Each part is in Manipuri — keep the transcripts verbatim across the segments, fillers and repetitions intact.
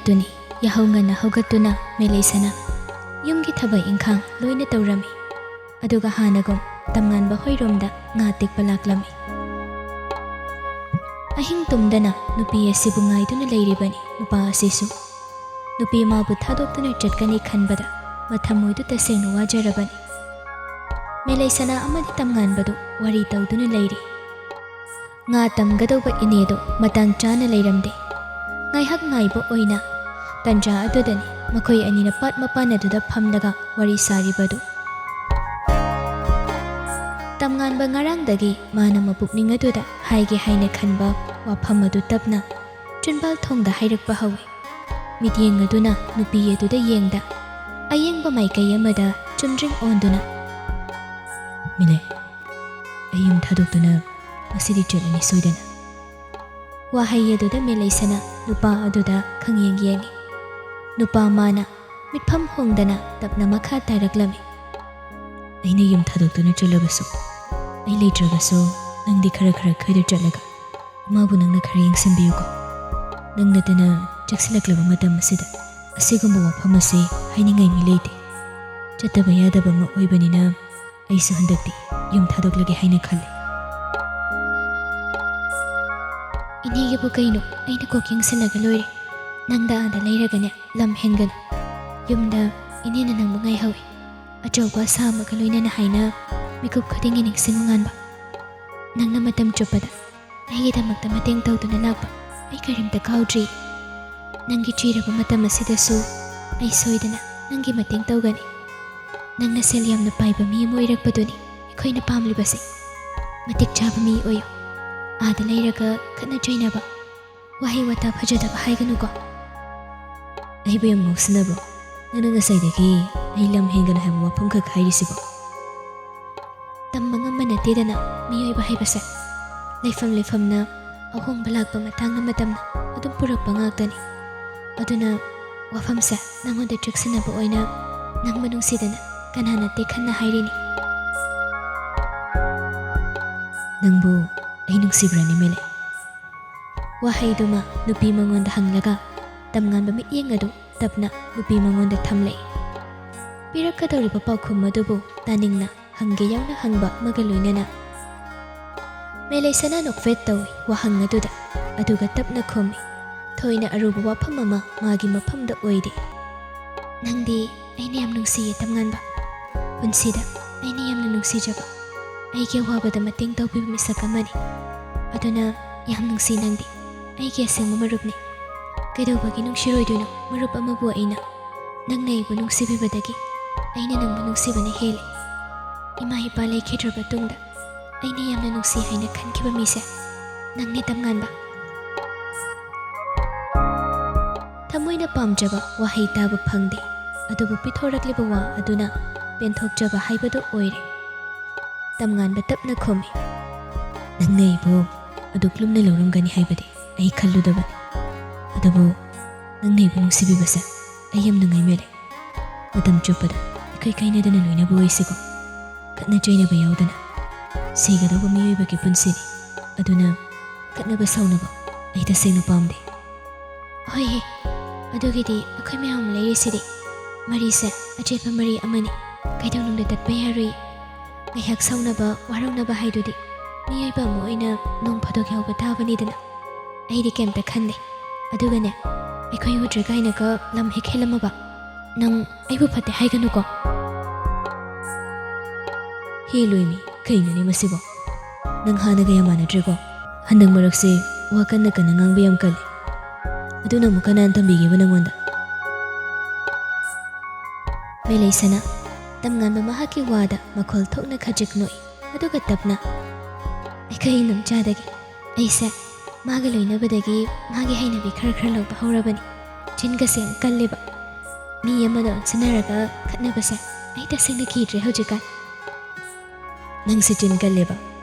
ꯑꯗꯨꯅꯤ, ꯌꯥꯍꯧ ꯉꯟꯅ ꯍꯧꯒꯠꯇꯨꯅ ꯃꯦꯂꯩꯁꯅꯥ ꯌꯨꯝꯒꯤ ꯊꯕꯛ ꯏꯪꯈꯥꯡ ꯂꯣꯏꯅ ꯇꯧꯔꯝꯃꯤ꯫ ꯑꯗꯨꯒ ꯍꯥꯟꯅꯒꯨꯝ ꯇꯝꯉꯥꯟꯕ ꯍꯣꯏꯔꯣꯝꯗ ꯉꯥ ꯇꯦꯛꯄ ꯂꯥꯛꯂꯝꯃꯤ꯫ ꯑꯍꯤꯡ ꯇꯨꯝꯗꯅ ꯅꯨꯄꯤ ꯑꯁꯤꯕꯨ ꯉꯥꯏꯗꯨꯅ ꯂꯩꯔꯤꯕꯅꯤ ꯅꯨꯄꯥ ꯑꯁꯤꯁꯨ꯫ ꯅꯨꯄꯤ ꯃꯥꯕꯨ ꯊꯥꯗꯣꯛꯇꯨꯅ ꯆꯠꯀꯅꯤ ꯈꯟꯕꯗ ꯃꯊꯃꯣꯏꯗꯨ ꯇꯁꯦꯡꯅ ꯋꯥꯖꯔꯕꯅꯤ꯫ ꯃꯦꯂꯩꯁꯅꯥ ꯑꯃꯗꯤ ꯇꯝꯉꯥꯟꯕꯗꯨ ꯋꯥꯔꯤ ꯇꯧꯗꯨꯅ ꯂꯩꯔꯤ꯫ ꯉꯥ ꯇꯝꯒꯗꯧꯕ ꯏꯅꯦꯗꯨ ꯃꯇꯥꯡ ꯆꯥꯅ ꯂꯩꯔꯝꯗꯦ꯫ ꯉꯥꯏꯍꯥꯛ ꯉꯥꯏꯕ ꯑꯣꯏꯅ ꯇꯟꯖꯥ ꯑꯗꯨꯗꯅꯤ ꯃꯈꯣꯏ ꯑꯅꯤꯅ ꯄꯥꯠ ꯃꯄꯥꯟ ꯑꯗꯨꯗ ꯐꯝꯂꯒ ꯋꯥꯔꯤ ꯁꯥꯔꯤꯕꯗꯨ꯫ ꯇꯝꯉꯥꯟꯕ ꯉꯔꯥꯡꯗꯒꯤ ꯃꯥꯅ ꯃꯄꯨꯛꯅꯤꯡ ꯑꯗꯨꯗ ꯍꯥꯏꯒꯦ ꯍꯥꯏꯅ ꯈꯟꯕ ꯋꯥꯐꯝ ꯑꯗꯨ ꯇꯞꯅ ꯆꯤꯟꯕꯥꯜ ꯊꯣꯡꯗ ꯍꯥꯏꯔꯛꯄ ꯍꯧꯏ꯫ ꯃꯤꯠꯌꯦꯡ ꯑꯗꯨꯅ ꯅꯨꯄꯤ ꯑꯗꯨꯗ ꯌꯦꯡꯗ ꯑꯌꯦꯡꯕ ꯃꯥꯏꯀꯩ ꯑꯃꯗ ꯆꯨꯝꯗ꯭ꯔꯤꯡ ꯑꯣꯟꯗꯨꯅ, "ꯃꯤꯂꯩ, ꯑꯩ ꯌꯨꯝ ꯊꯥꯗꯣꯛꯇꯨꯅ ꯉꯁꯤꯗꯤ ꯆꯠꯂꯅꯤ ꯁꯣꯏꯗꯅ꯫" ꯋꯥꯍꯩ ꯑꯗꯨꯗ ꯃꯦꯂꯩꯁꯅꯥ ꯅꯨꯄꯥ ꯑꯗꯨꯗ ꯈꯪꯌꯦꯡ ꯌꯦꯡꯏ꯫ ꯅꯨꯄꯥ ꯃꯥꯅ ꯃꯤꯠꯐꯝ ꯍꯣꯡꯗꯅ ꯇꯞꯅ ꯃꯈꯥ ꯇꯥꯔꯛꯂꯝꯃꯤ꯫ "ꯑꯩꯅ ꯌꯨꯝ ꯊꯥꯗꯣꯛꯇꯨꯅ ꯆꯠꯂꯕꯁꯨ, ꯑꯩ ꯂꯩꯇ꯭ꯔꯕꯁꯨ ꯅꯪꯗꯤ ꯈꯔ ꯈꯔ ꯈꯣꯏꯗ ꯆꯠꯂꯒ ꯏꯃꯥꯕꯨ ꯅꯪꯅ ꯈꯔ ꯌꯦꯡꯁꯤꯟꯕꯤꯌꯨꯀꯣ꯫ ꯅꯪ ꯅꯠꯇꯅ ꯆꯦꯛꯁꯤꯜꯂꯛꯂꯕ ꯃꯇꯝ ꯑꯁꯤꯗ ꯑꯁꯤꯒꯨꯝꯕ ꯋꯥꯐꯝ ꯑꯁꯤ ꯍꯥꯏꯅꯤꯡꯉꯥꯏ ꯃꯤ ꯂꯩꯇꯦ꯫ ꯆꯠꯇꯕ ꯌꯥꯗꯕ ꯑꯃ ꯑꯣꯏꯕꯅꯤꯅ ꯑꯩꯁꯨ ꯍꯟꯗꯛꯇꯤ ꯌꯨꯝ ꯊꯥꯗꯣꯛꯂꯒꯦ ꯍꯥꯏꯅ ꯈꯜꯂꯤ꯫" "ꯏꯅꯦꯒꯤꯕꯨ ꯀꯩꯅꯣ, ꯑꯩꯅ ꯀꯣꯛ ꯌꯦꯡꯁꯤꯜꯂꯒ ꯂꯣꯏꯔꯦ꯫ ꯅꯪꯗ ꯑꯥꯗ ꯂꯩꯔꯒꯅꯦ ꯂꯝ ꯍꯦꯟꯒꯅꯨ꯫ ꯌꯨꯝꯗ ꯏꯅꯦꯅ ꯅꯪꯕꯨ ꯉꯥꯏꯍꯧꯏ꯫ ꯑꯆꯧꯕ ꯑꯁꯥ ꯑꯃꯒ ꯂꯣꯏꯅꯅ ꯍꯥꯏꯅ ꯃꯤꯀꯨꯞ ꯈꯨꯗꯤꯡꯒꯤ ꯅꯤꯡꯁꯤꯡꯉꯨ ꯉꯥꯟꯕ꯫ ꯅꯪꯅ ꯃꯇꯝ ꯆꯨꯞꯄꯗ ꯑꯩꯒꯤꯗꯃꯛꯇ ꯃꯇꯦꯡ ꯇꯧꯗꯨꯅ ꯂꯥꯛꯄ ꯑꯩ ꯀꯔꯤꯝꯇ ꯀꯥꯎꯗ꯭ꯔꯤ꯫ ꯅꯪꯒꯤ ꯊꯤꯔꯕ ꯃꯇꯝ ꯑꯁꯤꯗꯁꯨ ꯑꯩ ꯁꯣꯏꯗꯅ ꯅꯪꯒꯤ ꯃꯇꯦꯡ ꯇꯧꯒꯅꯤ꯫ ꯅꯪꯅ ꯁꯦꯜ ꯌꯥꯝꯅ ꯄꯥꯏꯕ ꯃꯤ ꯑꯃ ꯑꯣꯏꯔꯛꯄꯗꯨꯅꯤ ꯑꯩꯈꯣꯏꯅ ꯄꯥꯝꯂꯤꯕꯁꯦ꯫ ꯃꯇꯤꯛ ꯆꯥꯕ ꯃꯤ ꯑꯣꯏꯌꯨ꯫ ꯑꯥꯗ ꯂꯩꯔꯒ ꯈꯠꯅ ꯆꯩꯅꯕ, ꯋꯥꯍꯩ ꯋꯥꯇꯥ ꯐꯖꯗꯕ ꯍꯥꯏꯒꯅꯨꯀꯣ꯫" "ꯑꯩꯕꯨ ꯌꯥꯝ ꯉꯥꯎꯁꯤꯟꯅꯕ꯭ꯔꯣ? ꯅꯪꯅ ꯉꯁꯥꯏꯗꯒꯤ ꯑꯩ ꯂꯝ ꯍꯦꯟꯒꯅꯨ ꯍꯥꯏꯕ ꯋꯥꯐꯝꯈꯛ ꯍꯥꯏꯔꯤꯁꯤꯕꯣ?" "ꯇꯝꯕ ꯉꯝꯕ ꯅꯠꯇꯦꯗꯅ ꯃꯤꯑꯣꯏꯕ ꯍꯥꯏꯕꯁꯦ꯫ ꯂꯩꯐꯝ ꯂꯩꯐꯝꯅ ꯑꯍꯣꯡꯕ ꯂꯥꯛꯄ ꯃꯇꯥꯡꯅ ꯃꯇꯝꯅ ꯑꯗꯨꯝ ꯄꯨꯔꯛꯄ ꯉꯥꯛꯇꯅꯤ꯫ ꯑꯗꯨꯅ ꯋꯥꯐꯝꯁꯦ ꯅꯪꯉꯣꯟꯗ ꯆꯦꯛꯁꯤꯟꯅꯕ ꯑꯣꯏꯅ ꯅꯪꯕꯨ ꯅꯨꯡꯁꯤꯗꯅ ꯀꯅꯥꯅ ꯇꯦꯛꯍꯟꯅ ꯍꯥꯏꯔꯤꯅꯤ?" "ꯅꯪꯕꯨ ꯑꯩ ꯅꯨꯡꯁꯤꯕ꯭ꯔꯅꯦ, ꯃꯦꯂꯩ?" ꯋꯥꯍꯩꯗꯨꯃ ꯅꯨꯄꯤ ꯃꯉꯣꯟꯗ ꯍꯪꯂꯒ ꯇꯝꯉꯥꯟꯕ ꯃꯤꯠꯌꯦꯡ ꯑꯗꯨ ꯇꯞꯅ ꯅꯨꯄꯤ ꯃꯉꯣꯟꯗ ꯊꯝꯂꯛꯏ꯫ ꯄꯤꯔꯛꯀꯗꯧꯔꯤꯕ ꯄꯥꯎꯈꯨꯝ ꯑꯗꯨꯕꯨ ꯇꯥꯅꯤꯡꯅ ꯍꯪꯒꯦ ꯌꯥꯎꯅ ꯍꯪꯕ ꯑꯃꯒ ꯂꯣꯏꯅꯅ ꯃꯦꯂꯩꯁꯅꯥ ꯅꯣꯛꯐꯦꯠ ꯇꯧꯏ ꯋꯥꯍꯪ ꯑꯗꯨꯗ, ꯑꯗꯨꯒ ꯇꯞꯅ ꯈꯨꯝꯃꯤ꯫ ꯊꯣꯏꯅ ꯑꯔꯨꯕ ꯋꯥꯐꯝ ꯑꯃ ꯃꯥꯒꯤ ꯃꯐꯝꯗ ꯑꯣꯏꯗꯦ꯫ "ꯅꯪꯗꯤ ꯑꯩꯅ ꯌꯥꯝ ꯅꯨꯡꯁꯤꯌꯦ, ꯇꯝꯉꯥꯟꯕ꯫ ꯄꯨꯟꯁꯤꯗ ꯑꯩꯅ ꯌꯥꯝꯅ ꯅꯨꯡꯁꯤꯖꯕ, ꯑꯩꯒꯤ ꯑꯋꯥꯕꯗ ꯃꯇꯦꯡ ꯇꯧꯕꯤꯕ ꯃꯤꯁꯛ ꯑꯃꯅꯤ꯫ ꯑꯗꯨꯅ ꯌꯥꯝ ꯅꯨꯡꯁꯤ ꯅꯪꯗꯤ꯫ ꯑꯩꯒꯤ ꯑꯁꯦꯡꯕ ꯃꯔꯨꯞꯅꯤ꯫ ꯀꯩꯗꯧꯕꯒꯤ ꯅꯨꯡꯁꯤꯔꯣꯏꯗꯣꯏꯅꯣ ꯃꯔꯨꯞ ꯑꯃꯕꯨ ꯑꯩꯅ? ꯅꯪꯅ ꯑꯩꯕꯨ ꯅꯨꯡꯁꯤꯕꯤꯕꯗꯒꯤ ꯑꯩꯅ ꯅꯪꯕꯨ ꯅꯨꯡꯁꯤꯕꯅ ꯍꯦꯜꯂꯤ꯫ ꯏꯃꯥ ꯏꯄꯥ ꯂꯩꯈꯤꯗ꯭ꯔꯕ ꯇꯨꯡꯗ ꯑꯩꯅ ꯌꯥꯝꯅ ꯅꯨꯡꯁꯤ ꯍꯥꯏꯅ ꯈꯟꯈꯤꯕ ꯃꯤꯁꯦ ꯅꯪꯅꯤ, ꯇꯝꯉꯥꯟꯕ꯫" ꯊꯃꯣꯏꯅ ꯄꯥꯝꯖꯕ ꯋꯥꯍꯩ ꯇꯥꯕ ꯐꯪꯗꯦ, ꯑꯗꯨꯕꯨ ꯄꯤꯊꯣꯔꯛꯂꯤꯕ ꯋꯥ ꯑꯗꯨꯅ ꯄꯦꯟꯊꯣꯛꯆꯕ ꯍꯥꯏꯕꯗꯨ ꯑꯣꯏꯔꯦ꯫ ꯇꯝꯉꯥꯟꯕ ꯇꯞꯅ ꯈꯨꯝꯃꯤ꯫ "ꯅꯪꯅ ꯑꯩꯕꯨ ꯑꯗꯨꯛ ꯂꯨꯝꯅ ꯂꯧꯔꯝꯒꯅꯤ ꯍꯥꯏꯕꯗꯤ ꯑꯩ ꯈꯜꯂꯨꯗꯕꯅꯤ꯫ ꯑꯗꯨꯕꯨ ꯅꯪꯅ ꯑꯩꯕꯨ ꯅꯨꯡꯁꯤꯕꯤꯕꯁꯦ ꯑꯩ ꯌꯥꯝ ꯅꯨꯡꯉꯥꯏꯃꯦꯜꯂꯦ꯫ ꯃꯇꯝ ꯆꯨꯞꯄꯗ ꯑꯩꯈꯣꯏ ꯀꯥꯏꯅꯗꯅ ꯂꯣꯏꯅꯕ ꯑꯣꯏꯁꯤꯀꯣ꯫ ꯈꯠꯅ ꯆꯩꯅꯕ ꯌꯥꯎꯗꯅ꯫ ꯁꯤꯒꯗꯧꯕ ꯃꯤꯑꯣꯏꯕꯒꯤ ꯄꯨꯟꯁꯤꯅꯤ꯫ ꯑꯗꯨꯅ ꯈꯠꯅꯕ ꯁꯥꯎꯅꯕ ꯑꯩ ꯇꯁꯦꯡꯅ ꯄꯥꯝꯗꯦ꯫" "ꯍꯣꯏꯍꯦ, ꯑꯗꯨꯒꯤꯗꯤ ꯑꯩꯈꯣꯏ ꯃꯌꯥꯝ ꯂꯩꯔꯤꯁꯤꯗꯤ꯫ ꯃꯔꯤꯁꯦ ꯑꯆꯦꯠꯄ ꯃꯔꯤ ꯑꯃꯅꯤ꯫ ꯀꯩꯗꯧꯅꯨꯡꯗ ꯇꯠꯄ ꯌꯥꯔꯣꯏ꯫ ꯉꯥꯏꯍꯥꯛ ꯁꯥꯎꯅꯕ, ꯋꯥꯔꯧꯅꯕ ꯍꯥꯏꯗꯨꯗꯤ ꯃꯤꯑꯣꯏꯕ ꯑꯃ ꯑꯣꯏꯅ ꯅꯣꯡ ꯐꯥꯗꯣꯛ ꯌꯥꯎꯕ ꯇꯥꯕꯅꯤꯗꯅ꯫ ꯑꯩꯗꯤ ꯀꯩꯝꯇ ꯈꯟꯗꯦ꯫ ꯑꯗꯨꯒꯅꯦ, ꯑꯩꯈꯣꯏ ꯎꯗ꯭ꯔꯦ ꯀꯥꯏꯅꯒ ꯂꯝ ꯍꯦꯛ ꯍꯦꯜꯂꯝꯃꯕ ꯅꯪ ꯑꯩꯕꯨ ꯐꯠꯇꯦ ꯍꯥꯏꯒꯅꯨꯀꯣ꯫" "ꯍꯦ ꯂꯣꯏꯃꯤ, ꯀꯩꯅꯣꯅꯦ ꯃꯁꯤꯕꯣ? ꯅꯪ ꯍꯥꯟꯅꯒ ꯌꯥꯝ ꯃꯥꯟꯅꯗ꯭ꯔꯦꯀꯣ꯫ ꯍꯟꯗꯛ ꯃꯔꯛꯁꯦ ꯋꯥ ꯀꯟꯅ ꯀꯟꯅ ꯉꯥꯡꯕ ꯌꯥꯝ ꯀꯜꯂꯤ꯫ ꯑꯗꯨꯅ ꯑꯃꯨꯛ ꯀꯅꯥꯅ ꯇꯝꯕꯤꯒꯦꯕ ꯅꯪꯉꯣꯟꯗ?" ꯃꯦꯂꯩꯁꯅꯥ, ꯇꯝꯉꯥꯟꯕ ꯃꯍꯥꯛꯀꯤ ꯋꯥꯗ ꯃꯈꯣꯜ ꯊꯣꯛꯅ ꯈꯖꯤꯛ ꯅꯣꯛꯏ, ꯑꯗꯨꯒ ꯇꯞꯅ, "ꯑꯩꯈꯣꯏ ꯏꯅꯨꯝꯆꯥꯗꯒꯤ꯫ ꯑꯩꯁꯦ ꯃꯥꯒ ꯂꯣꯏꯅꯕꯗꯒꯤ ꯃꯥꯒꯤ ꯍꯩꯅꯕꯤ ꯈꯔ ꯈꯔ ꯂꯧꯕ ꯍꯧꯔꯕꯅꯤ꯫ ꯆꯤꯟꯒꯁꯦ ꯌꯥꯝ ꯀꯜꯂꯦꯕ꯫ ꯃꯤ ꯑꯃꯗ ꯑꯣꯟꯁꯤꯟꯅꯔꯒ ꯈꯠꯅꯕꯁꯦ ꯑꯩ ꯇꯁꯦꯡꯅ ꯀꯤꯗ꯭ꯔꯦ ꯍꯧꯖꯤꯛꯀꯥꯟ꯫" "ꯅꯪꯁꯦ ꯆꯤꯟ ꯀꯜꯂꯦꯕ꯫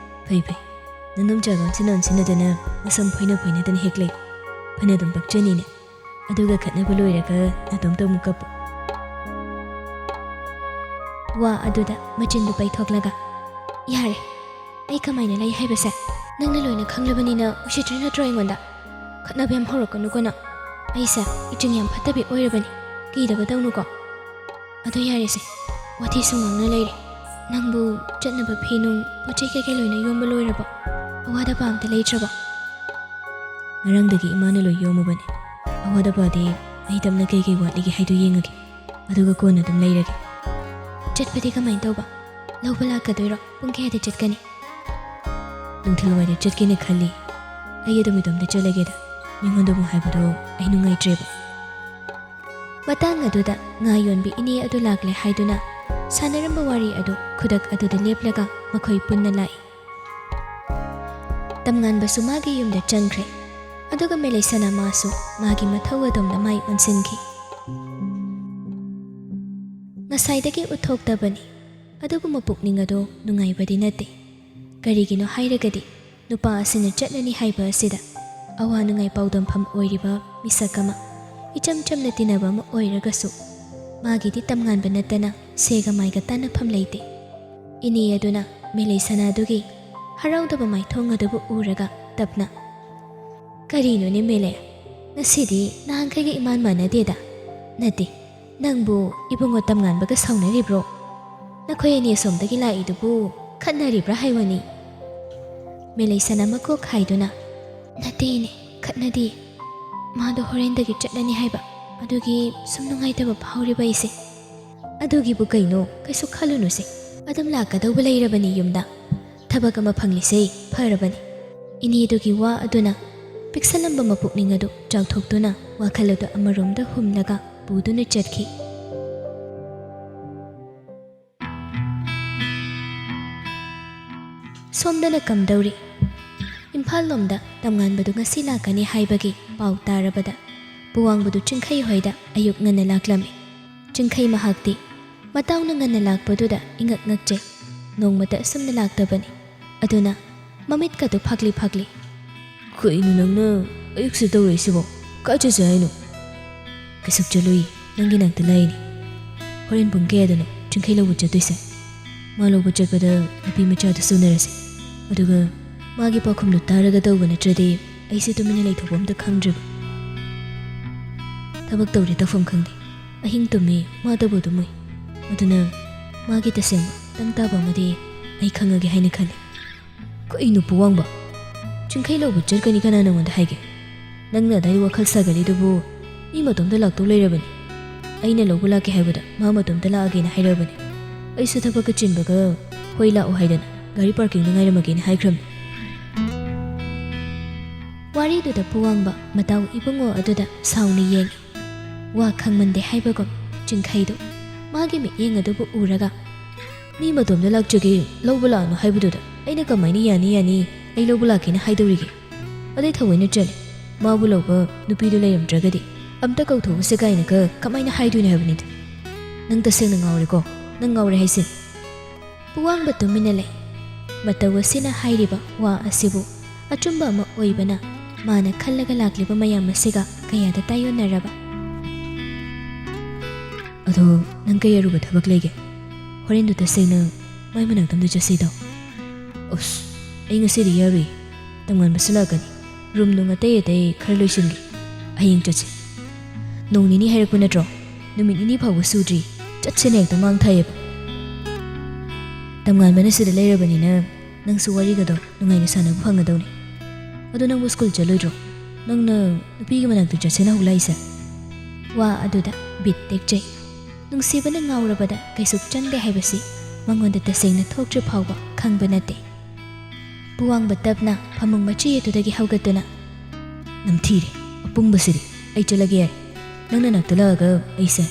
ꯐꯩ ꯐꯩ꯫ ꯅꯅꯨꯝꯆꯥꯒ ꯑꯣꯟꯁꯤꯟꯅ ꯑꯣꯟꯁꯤꯟꯅꯗꯅ ꯃꯁꯝ ꯐꯣꯏꯅ ꯐꯣꯏꯅꯗꯅ ꯍꯦꯛ ꯂꯩ꯫ ꯐꯅ ꯑꯗꯨꯝ ꯄꯛꯆꯅꯤꯅꯦ꯫ ꯑꯗꯨꯒ ꯈꯠꯅꯕ ꯂꯣꯏꯔꯒ ꯅꯇꯣꯝꯇ ꯑꯃꯨꯛ ꯀꯞꯄꯨ꯫" ꯋꯥ ꯑꯗꯨꯗ ꯃꯆꯤꯟꯗꯨ ꯄꯩꯊꯣꯛꯂꯒ, "ꯌꯥꯔꯦ, ꯑꯩ ꯀꯃꯥꯏꯅ ꯂꯩ ꯍꯥꯏꯕꯁꯦ ꯅꯪꯅ ꯂꯣꯏꯅ ꯈꯪꯂꯕꯅꯤꯅ ꯎꯁꯤꯠꯇ꯭ꯔꯤ ꯅꯠꯇ꯭ꯔꯣ ꯑꯩꯉꯣꯟꯗ? ꯈꯠꯅꯕ ꯌꯥꯝ ꯍꯧꯔꯛꯀꯅꯨꯀꯣ ꯅꯪ꯫ ꯑꯩꯁꯦ ꯏꯆꯤꯡ ꯌꯥꯝ ꯐꯠꯇꯕꯤ ꯑꯣꯏꯔꯕꯅꯤ, ꯀꯤꯗꯕ ꯇꯧꯅꯨꯀꯣ꯫ ꯑꯗꯨ ꯌꯥꯔꯦꯁꯦ, ꯋꯥꯊꯤꯁꯨ ꯉꯥꯡꯅ ꯂꯩꯔꯦ꯫ ꯅꯪꯕꯨ ꯆꯠꯅꯕ ꯐꯤ ꯅꯨꯡ, ꯄꯣꯠ ꯆꯩ ꯀꯩꯀꯩ ꯂꯣꯏꯅ ꯌꯣꯝꯕ ꯂꯣꯏꯔꯕꯣ? ꯑꯋꯥꯠ ꯑꯄꯥ ꯑꯝꯇ ꯂꯩꯇ꯭ꯔꯕꯣ? ꯉꯔꯥꯡꯗꯒꯤ ꯏꯃꯥꯅ ꯂꯣꯏ ꯌꯣꯝꯃꯕꯅꯦ꯫ ꯑꯋꯥꯠ ꯑꯄꯥꯗꯤ ꯑꯩ ꯇꯞꯅ ꯀꯩꯀꯩ ꯋꯥꯠꯂꯤꯒꯦ ꯍꯥꯏꯗꯣ ꯌꯦꯡꯉꯒꯦ, ꯑꯗꯨꯒ ꯀꯣꯟꯅ ꯑꯗꯨꯝ ꯂꯩꯔꯒꯦ꯫ ꯆꯠꯄꯗꯤ ꯀꯃꯥꯏꯅ ꯇꯧꯕ? ꯂꯧꯕ ꯂꯥꯛꯀꯗꯣꯏꯔꯣ? ꯄꯨꯡ ꯀꯌꯥꯗ ꯆꯠꯀꯅꯤ? ꯅꯨꯡꯊꯤꯜ ꯋꯥꯏꯗ ꯆꯠꯀꯦꯅ ꯈꯜꯂꯤ꯫ ꯑꯩ ꯑꯗꯨꯝ ꯏꯇꯣꯝꯇ ꯆꯠꯂꯒꯦꯗ꯫ ꯃꯤꯉꯣꯟꯗ ꯑꯃꯨꯛ ꯍꯥꯏꯕꯗꯣ ꯑꯩ ꯅꯨꯡꯉꯥꯏꯇ꯭ꯔꯦꯕ꯫ ꯃꯇꯥꯡ ꯑꯗꯨꯗ ꯉꯥ ꯌꯣꯟꯕꯤ ꯏꯅꯦ ꯑꯗꯨ ꯂꯥꯛꯂꯦ ꯍꯥꯏꯗꯨꯅ ꯁꯥꯟꯅꯔꯝꯕ ꯋꯥꯔꯤ ꯑꯗꯨ ꯈꯨꯗꯛ ꯑꯗꯨꯗ ꯂꯦꯞꯂꯒ ꯃꯈꯣꯏ ꯄꯨꯟꯅ ꯂꯥꯛꯏ꯫ ꯇꯝꯉꯥꯟꯕꯁꯨ ꯃꯥꯒꯤ ꯌꯨꯝꯗ ꯆꯪꯈ꯭ꯔꯦ꯫ ꯑꯗꯨꯒ ꯃꯦꯂꯩꯁꯅꯥ ꯃꯥꯁꯨ ꯃꯥꯒꯤ ꯃꯊꯧ ꯑꯗꯣꯝꯗ ꯃꯥꯏ ꯑꯣꯟꯁꯤꯟꯈꯤ꯫ ꯉꯁꯥꯏꯗꯒꯤ ꯎꯠꯊꯣꯛꯇꯕꯅꯤ, ꯑꯗꯨꯕꯨ ꯃꯄꯨꯛꯅꯤꯡ ꯑꯗꯨ ꯅꯨꯡꯉꯥꯏꯕꯗꯤ ꯅꯠꯇꯦ꯫ ꯀꯔꯤꯒꯤꯅꯣ ꯍꯥꯏꯔꯒꯗꯤ ꯅꯨꯄꯥ ꯑꯁꯤꯅ ꯆꯠꯂꯅꯤ ꯍꯥꯏꯕ ꯑꯁꯤꯗ ꯑꯋꯥ ꯅꯨꯡꯉꯥꯏ ꯄꯥꯎꯗꯝꯐꯝ ꯑꯣꯏꯔꯤꯕ ꯃꯤꯁꯛ ꯑꯃ, ꯏꯆꯝ ꯆꯝꯅ ꯇꯤꯟꯅꯕ ꯑꯃ ꯑꯣꯏꯔꯒꯁꯨ ꯃꯥꯒꯤꯗꯤ ꯇꯝꯉꯥꯟꯕ ꯅꯠꯇꯅ ꯁꯦꯒ ꯃꯥꯏꯒ ꯇꯥꯟꯅꯐꯝ ꯂꯩꯇꯦ꯫ ꯏꯅꯦ ꯑꯗꯨꯅ ꯃꯦꯂꯩꯁꯅꯥꯗꯨꯒꯤ ꯍꯔꯥꯎꯗꯕ ꯃꯥꯏꯊꯣꯡ ꯑꯗꯨꯕꯨ ꯎꯔꯒ ꯇꯞꯅ, "ꯀꯔꯤꯅꯣꯅꯦ ꯃꯦꯂꯩ? ꯉꯁꯤꯗꯤ ꯅꯍꯥꯟꯈꯩꯒ ꯏꯃꯥꯟ ꯃꯥꯟꯅꯗꯦꯗ꯫ ꯅꯠꯇꯦ, ꯅꯪꯕꯨ ꯏꯕꯨꯡꯉꯣ ꯇꯝꯉꯥꯟꯕꯒ ꯁꯥꯎꯅꯔꯤꯕ꯭ꯔꯣ? ꯅꯈꯣꯏ ꯑꯅꯤ ꯑꯁꯣꯝꯗꯒꯤ ꯂꯥꯛꯏꯗꯨꯕꯨ ꯈꯠꯅꯔꯤꯕ꯭ꯔꯥ ꯍꯥꯏꯕꯅꯤ?" ꯃꯦꯂꯩꯁꯅꯥ ꯃꯀꯣꯛ ꯍꯥꯏꯗꯨꯅ, "ꯅꯠꯇꯦ ꯏꯅꯦ, ꯈꯠꯅꯗꯦ꯫ ꯃꯥꯗꯣ ꯍꯣꯔꯦꯟꯗꯒꯤ ꯆꯠꯂꯅꯤ ꯍꯥꯏꯕ, ꯑꯗꯨꯒꯤ ꯁꯨꯝ ꯅꯨꯡꯉꯥꯏꯇꯕ ꯐꯥꯎꯔꯤꯕ ꯑꯩꯁꯦ꯫" "ꯑꯗꯨꯒꯤꯕꯨ ꯀꯩꯅꯣ, ꯀꯩꯁꯨ ꯈꯜꯂꯨꯅꯨꯁꯦ꯫ ꯑꯗꯨꯝ ꯂꯥꯛꯀꯗꯧꯕ ꯂꯩꯔꯕꯅꯤ ꯌꯨꯝꯗ꯫ ꯊꯕꯛ ꯑꯃ ꯐꯪꯂꯤꯁꯦ ꯐꯔꯕꯅꯤ꯫" ꯏꯅꯦꯗꯨꯒꯤ ꯋꯥ ꯑꯗꯨꯅ ꯄꯤꯛꯁꯜꯂꯝꯕ ꯃꯄꯨꯛꯅꯤꯡ ꯑꯗꯨ ꯆꯥꯎꯊꯣꯛꯇꯨꯅ ꯋꯥꯈꯜ ꯑꯗꯨ ꯑꯃꯔꯣꯝꯗ ꯍꯨꯝꯂꯒ ꯄꯨꯗꯨꯅ ꯆꯠꯈꯤ꯫ ꯁꯣꯝꯗꯅ ꯀꯝꯗꯧꯔꯤ? ꯏꯝꯐꯥꯜ ꯂꯣꯝꯗ ꯇꯝꯉꯥꯟꯕꯗꯨ ꯉꯁꯤ ꯂꯥꯛꯀꯅꯤ ꯍꯥꯏꯕꯒꯤ ꯄꯥꯎ ꯇꯥꯔꯕꯗ ꯄꯨꯋꯥꯡꯕꯗꯨ ꯆꯤꯡꯈꯩ ꯍꯣꯏꯗ ꯑꯌꯨꯛ ꯉꯟꯅ ꯂꯥꯛꯂꯝꯃꯤ꯫ ꯆꯤꯡꯈꯩ ꯃꯍꯥꯛꯇꯤ ꯃꯇꯥꯎꯅ ꯉꯟꯅ ꯂꯥꯛꯄꯗꯨꯗ ꯏꯉꯛ ꯉꯛꯆꯩ꯫ ꯅꯣꯡꯃꯇ ꯑꯁꯨꯝꯅ ꯂꯥꯛꯇꯕꯅꯤ꯫ ꯑꯗꯨꯅ ꯃꯃꯤꯠꯀꯗꯨ ꯐꯥꯛꯂꯤ ꯐꯥꯛꯂꯤ꯫ "ꯀꯩꯅꯣ ꯅꯪꯅ ꯑꯌꯨꯛꯁꯤꯗ ꯇꯧꯔꯛꯏꯁꯤꯕꯣ? ꯀꯥꯏ ꯆꯠꯁꯦ ꯍꯥꯏꯅꯣ?" "ꯀꯩꯁꯨ ꯆꯠꯂꯨꯏ, ꯅꯪꯒꯤ ꯅꯥꯛꯇ ꯂꯥꯛꯏꯅꯤ꯫ ꯍꯣꯔꯦꯟ ꯄꯨꯡ ꯀꯌꯥꯗꯅꯣ ꯆꯤꯡꯈꯩ ꯂꯧꯕ ꯆꯠꯇꯣꯏꯁꯦ? ꯃꯥ ꯂꯧꯕ ꯆꯠꯄꯗ ꯅꯨꯄꯤ ꯃꯆꯥꯗꯨꯁꯨ ꯎꯅꯔꯁꯦ꯫ ꯑꯗꯨꯒ ꯃꯥꯒꯤ ꯄꯥꯎꯈꯨꯝꯗꯨ ꯇꯥꯔꯒ ꯇꯧꯕ ꯅꯠꯇ꯭ꯔꯗꯤ ꯑꯩꯁꯦ ꯇꯨꯃꯤꯟꯅ ꯂꯩꯊꯣꯛꯄ ꯑꯝꯇ ꯈꯪꯗ꯭ꯔꯦꯕ꯫" ꯊꯕꯛ ꯇꯧꯔꯤ ꯇꯧꯐꯝ ꯈꯪꯗꯦ꯫ ꯑꯍꯤꯡ ꯇꯨꯝꯃꯤ, ꯃꯥꯗꯕꯨ ꯑꯗꯨꯝ ꯎꯏ꯫ ꯑꯗꯨꯅ ꯃꯥꯒꯤ ꯇꯁꯦꯡꯕ ꯇꯪ ꯇꯥꯕ ꯑꯃꯗꯤ ꯑꯩ ꯈꯪꯉꯒꯦ ꯍꯥꯏꯅ ꯈꯜꯂꯤ꯫ ꯀꯩꯅꯣ ꯄꯨꯋꯥꯡꯕ? ꯆꯤꯡꯈꯩ ꯂꯧꯕ ꯆꯠꯀꯅꯤ ꯀꯅꯥ ꯅꯉꯣꯟꯗ ꯍꯥꯏꯒꯦ? ꯅꯪꯅ ꯑꯗꯥꯏ ꯋꯥꯈꯜ ꯁꯥꯒꯠꯂꯤꯗꯨꯕꯨ ꯃꯤ ꯃꯇꯣꯝꯇ ꯂꯥꯛꯇꯧ ꯂꯩꯔꯕꯅꯤ꯫ ꯑꯩꯅ ꯂꯧꯕ ꯂꯥꯛꯀꯦ ꯍꯥꯏꯕꯗ ꯃꯥ ꯃꯇꯣꯝꯇ ꯂꯥꯛꯑꯒꯦꯅ ꯍꯥꯏꯔꯕꯅꯤ꯫ ꯑꯩꯁꯨ ꯊꯕꯛꯀ ꯆꯤꯟꯕꯒ ꯍꯣꯏ ꯂꯥꯛꯑꯣ ꯍꯥꯏꯗꯅ ꯒꯥꯔꯤ ꯄꯥꯔꯀꯤꯡꯗ ꯉꯥꯏꯔꯝꯃꯒꯦꯅ ꯍꯥꯏꯈ꯭ꯔꯕꯅꯤ꯫ ꯋꯥꯔꯤꯗꯨꯗ ꯄꯨꯋꯥꯡꯕ ꯃꯇꯥꯎ ꯏꯕꯨꯡꯉꯣ ꯑꯗꯨꯗ ꯁꯥꯎꯅ ꯌꯦꯡꯉꯤ꯫ ꯋꯥ ꯈꯪꯃꯟꯗꯦ ꯍꯥꯏꯕꯒꯨꯝ ꯆꯤꯡꯈꯩꯗꯨ ꯃꯥꯒꯤ ꯃꯤꯠꯌꯦꯡ ꯑꯗꯨꯕꯨ ꯎꯔꯒ, "ꯃꯤ ꯃꯇꯣꯝꯗ ꯂꯥꯛꯆꯒꯦ, ꯂꯧꯕ ꯂꯥꯛꯑꯅꯨ ꯍꯥꯏꯕꯗꯨꯗ ꯑꯩꯅ ꯀꯃꯥꯏꯅ ꯌꯥꯅꯤ ꯌꯥꯅꯤ, ꯑꯩ ꯂꯧꯕ ꯂꯥꯛꯀꯦꯅ ꯍꯥꯏꯗꯧꯔꯤꯒꯦ? ꯑꯗꯩ ꯊꯑꯣꯏꯅ ꯆꯠꯂꯦ, ꯃꯥꯕꯨ ꯂꯧꯕ ꯅꯨꯄꯤꯗꯨ ꯂꯩꯔꯝꯗ꯭ꯔꯒꯗꯤ ꯑꯝꯇ ꯀꯧꯊꯣꯛꯎꯁꯦ" ꯀꯥꯏꯅꯒ ꯀꯃꯥꯏꯅ ꯍꯥꯏꯗꯣꯏꯅꯣ ꯍꯥꯏꯕꯅꯤꯗ꯫ ꯅꯪ ꯇꯁꯦꯡꯅ ꯉꯥꯎꯔꯦꯀꯣ, ꯅꯪ ꯉꯥꯎꯔꯦ ꯍꯥꯏꯁꯤꯅꯤ꯫ ꯄꯨꯋꯥꯡꯕ ꯇꯨꯃꯤꯟꯅ ꯂꯩ꯫ ꯃꯇꯧ ꯑꯁꯤꯅ ꯍꯥꯏꯔꯤꯕ ꯋꯥ ꯑꯁꯤꯕꯨ ꯑꯆꯨꯝꯕ ꯑꯃ ꯑꯣꯏꯕꯅ ꯃꯥꯅ ꯈꯜꯂꯒ ꯂꯥꯛꯂꯤꯕ ꯃꯌꯥꯝ ꯑꯁꯤꯒ ꯀꯌꯥꯗ ꯇꯥꯏꯌꯣꯟꯅꯔꯕ? "ꯑꯗꯣ ꯅꯪ ꯀꯩ ꯑꯔꯨꯕ ꯊꯕꯛ ꯂꯩꯒꯦ? ꯍꯣꯔꯦꯟꯗꯨ ꯇꯁꯦꯡꯅ ꯃꯥꯏ ꯃꯅꯥꯛꯇ ꯑꯝꯇ ꯆꯠꯁꯤꯗꯣ?" "ꯑꯁ, ꯑꯩ ꯉꯁꯤꯗꯤ ꯌꯥꯔꯨꯏ꯫ ꯇꯝꯉꯥꯟꯕꯁꯨ ꯂꯥꯛꯀꯅꯤ꯫ ꯔꯨꯝ ꯅꯨꯡ ꯑꯇꯩ ꯑꯇꯩ ꯈꯔ ꯂꯣꯏꯁꯤꯟꯒꯦ꯫ ꯍꯌꯦꯡ ꯆꯠꯁꯤ꯫ ꯅꯣꯡ ꯅꯤꯅꯤ ꯍꯥꯏꯔꯛꯄ ꯅꯠꯇ꯭ꯔꯣ? ꯅꯨꯃꯤꯠ ꯅꯤꯅꯤ ꯐꯥꯎꯕ ꯁꯨꯗ꯭ꯔꯤ꯫ ꯆꯠꯁꯦꯅ ꯍꯦꯛꯇ ꯃꯥꯡ ꯊꯥꯏꯌꯦꯕ꯫ ꯇꯝꯉꯥꯟꯕꯅ ꯁꯤꯗ ꯂꯩꯔꯕꯅꯤꯅ ꯅꯪꯁꯨ ꯋꯥꯔꯤꯒꯗꯣ ꯅꯨꯡꯉꯥꯏꯅ ꯁꯥꯟꯅꯕ ꯐꯪꯒꯗꯧꯅꯤ꯫ ꯑꯗꯣ ꯅꯪꯕꯨ ꯁ꯭ꯀꯨꯜ ꯆꯠꯂꯣꯏꯗ꯭ꯔꯣ? ꯅꯪꯅ ꯅꯨꯄꯤꯒꯤ ꯃꯅꯥꯛꯇ ꯆꯠꯁꯦꯅ ꯍꯧꯂꯥꯛꯏꯁꯦ?" ꯋꯥ ꯑꯗꯨꯗ ꯕꯤꯠ ꯇꯦꯛꯆꯩ꯫ ꯅꯨꯡꯁꯤꯕꯅ ꯉꯥꯎꯔꯕꯗ ꯀꯩꯁꯨ ꯆꯪꯗꯦ ꯍꯥꯏꯕꯁꯤ ꯃꯉꯣꯟꯗ ꯇꯁꯦꯡꯅ ꯊꯣꯛꯇ꯭ꯔꯤ ꯐꯥꯎꯕ ꯈꯪꯕ ꯅꯠꯇꯦ꯫ ꯄꯨꯋꯥꯡꯕ ꯇꯞꯅ ꯐꯃꯨꯡ ꯃꯆꯤ ꯑꯗꯨꯗꯒꯤ ꯍꯧꯒꯠꯇꯨꯅ, "ꯅꯝꯊꯤꯔꯦ, ꯑꯄꯨꯝꯕꯁꯤꯗꯤ꯫ ꯑꯩ ꯆꯠꯂꯒꯦ ꯌꯥꯔꯦ꯫ ꯅꯪ ꯅꯅꯥꯛꯇ ꯂꯥꯛꯑꯒ ꯑꯩꯁꯦ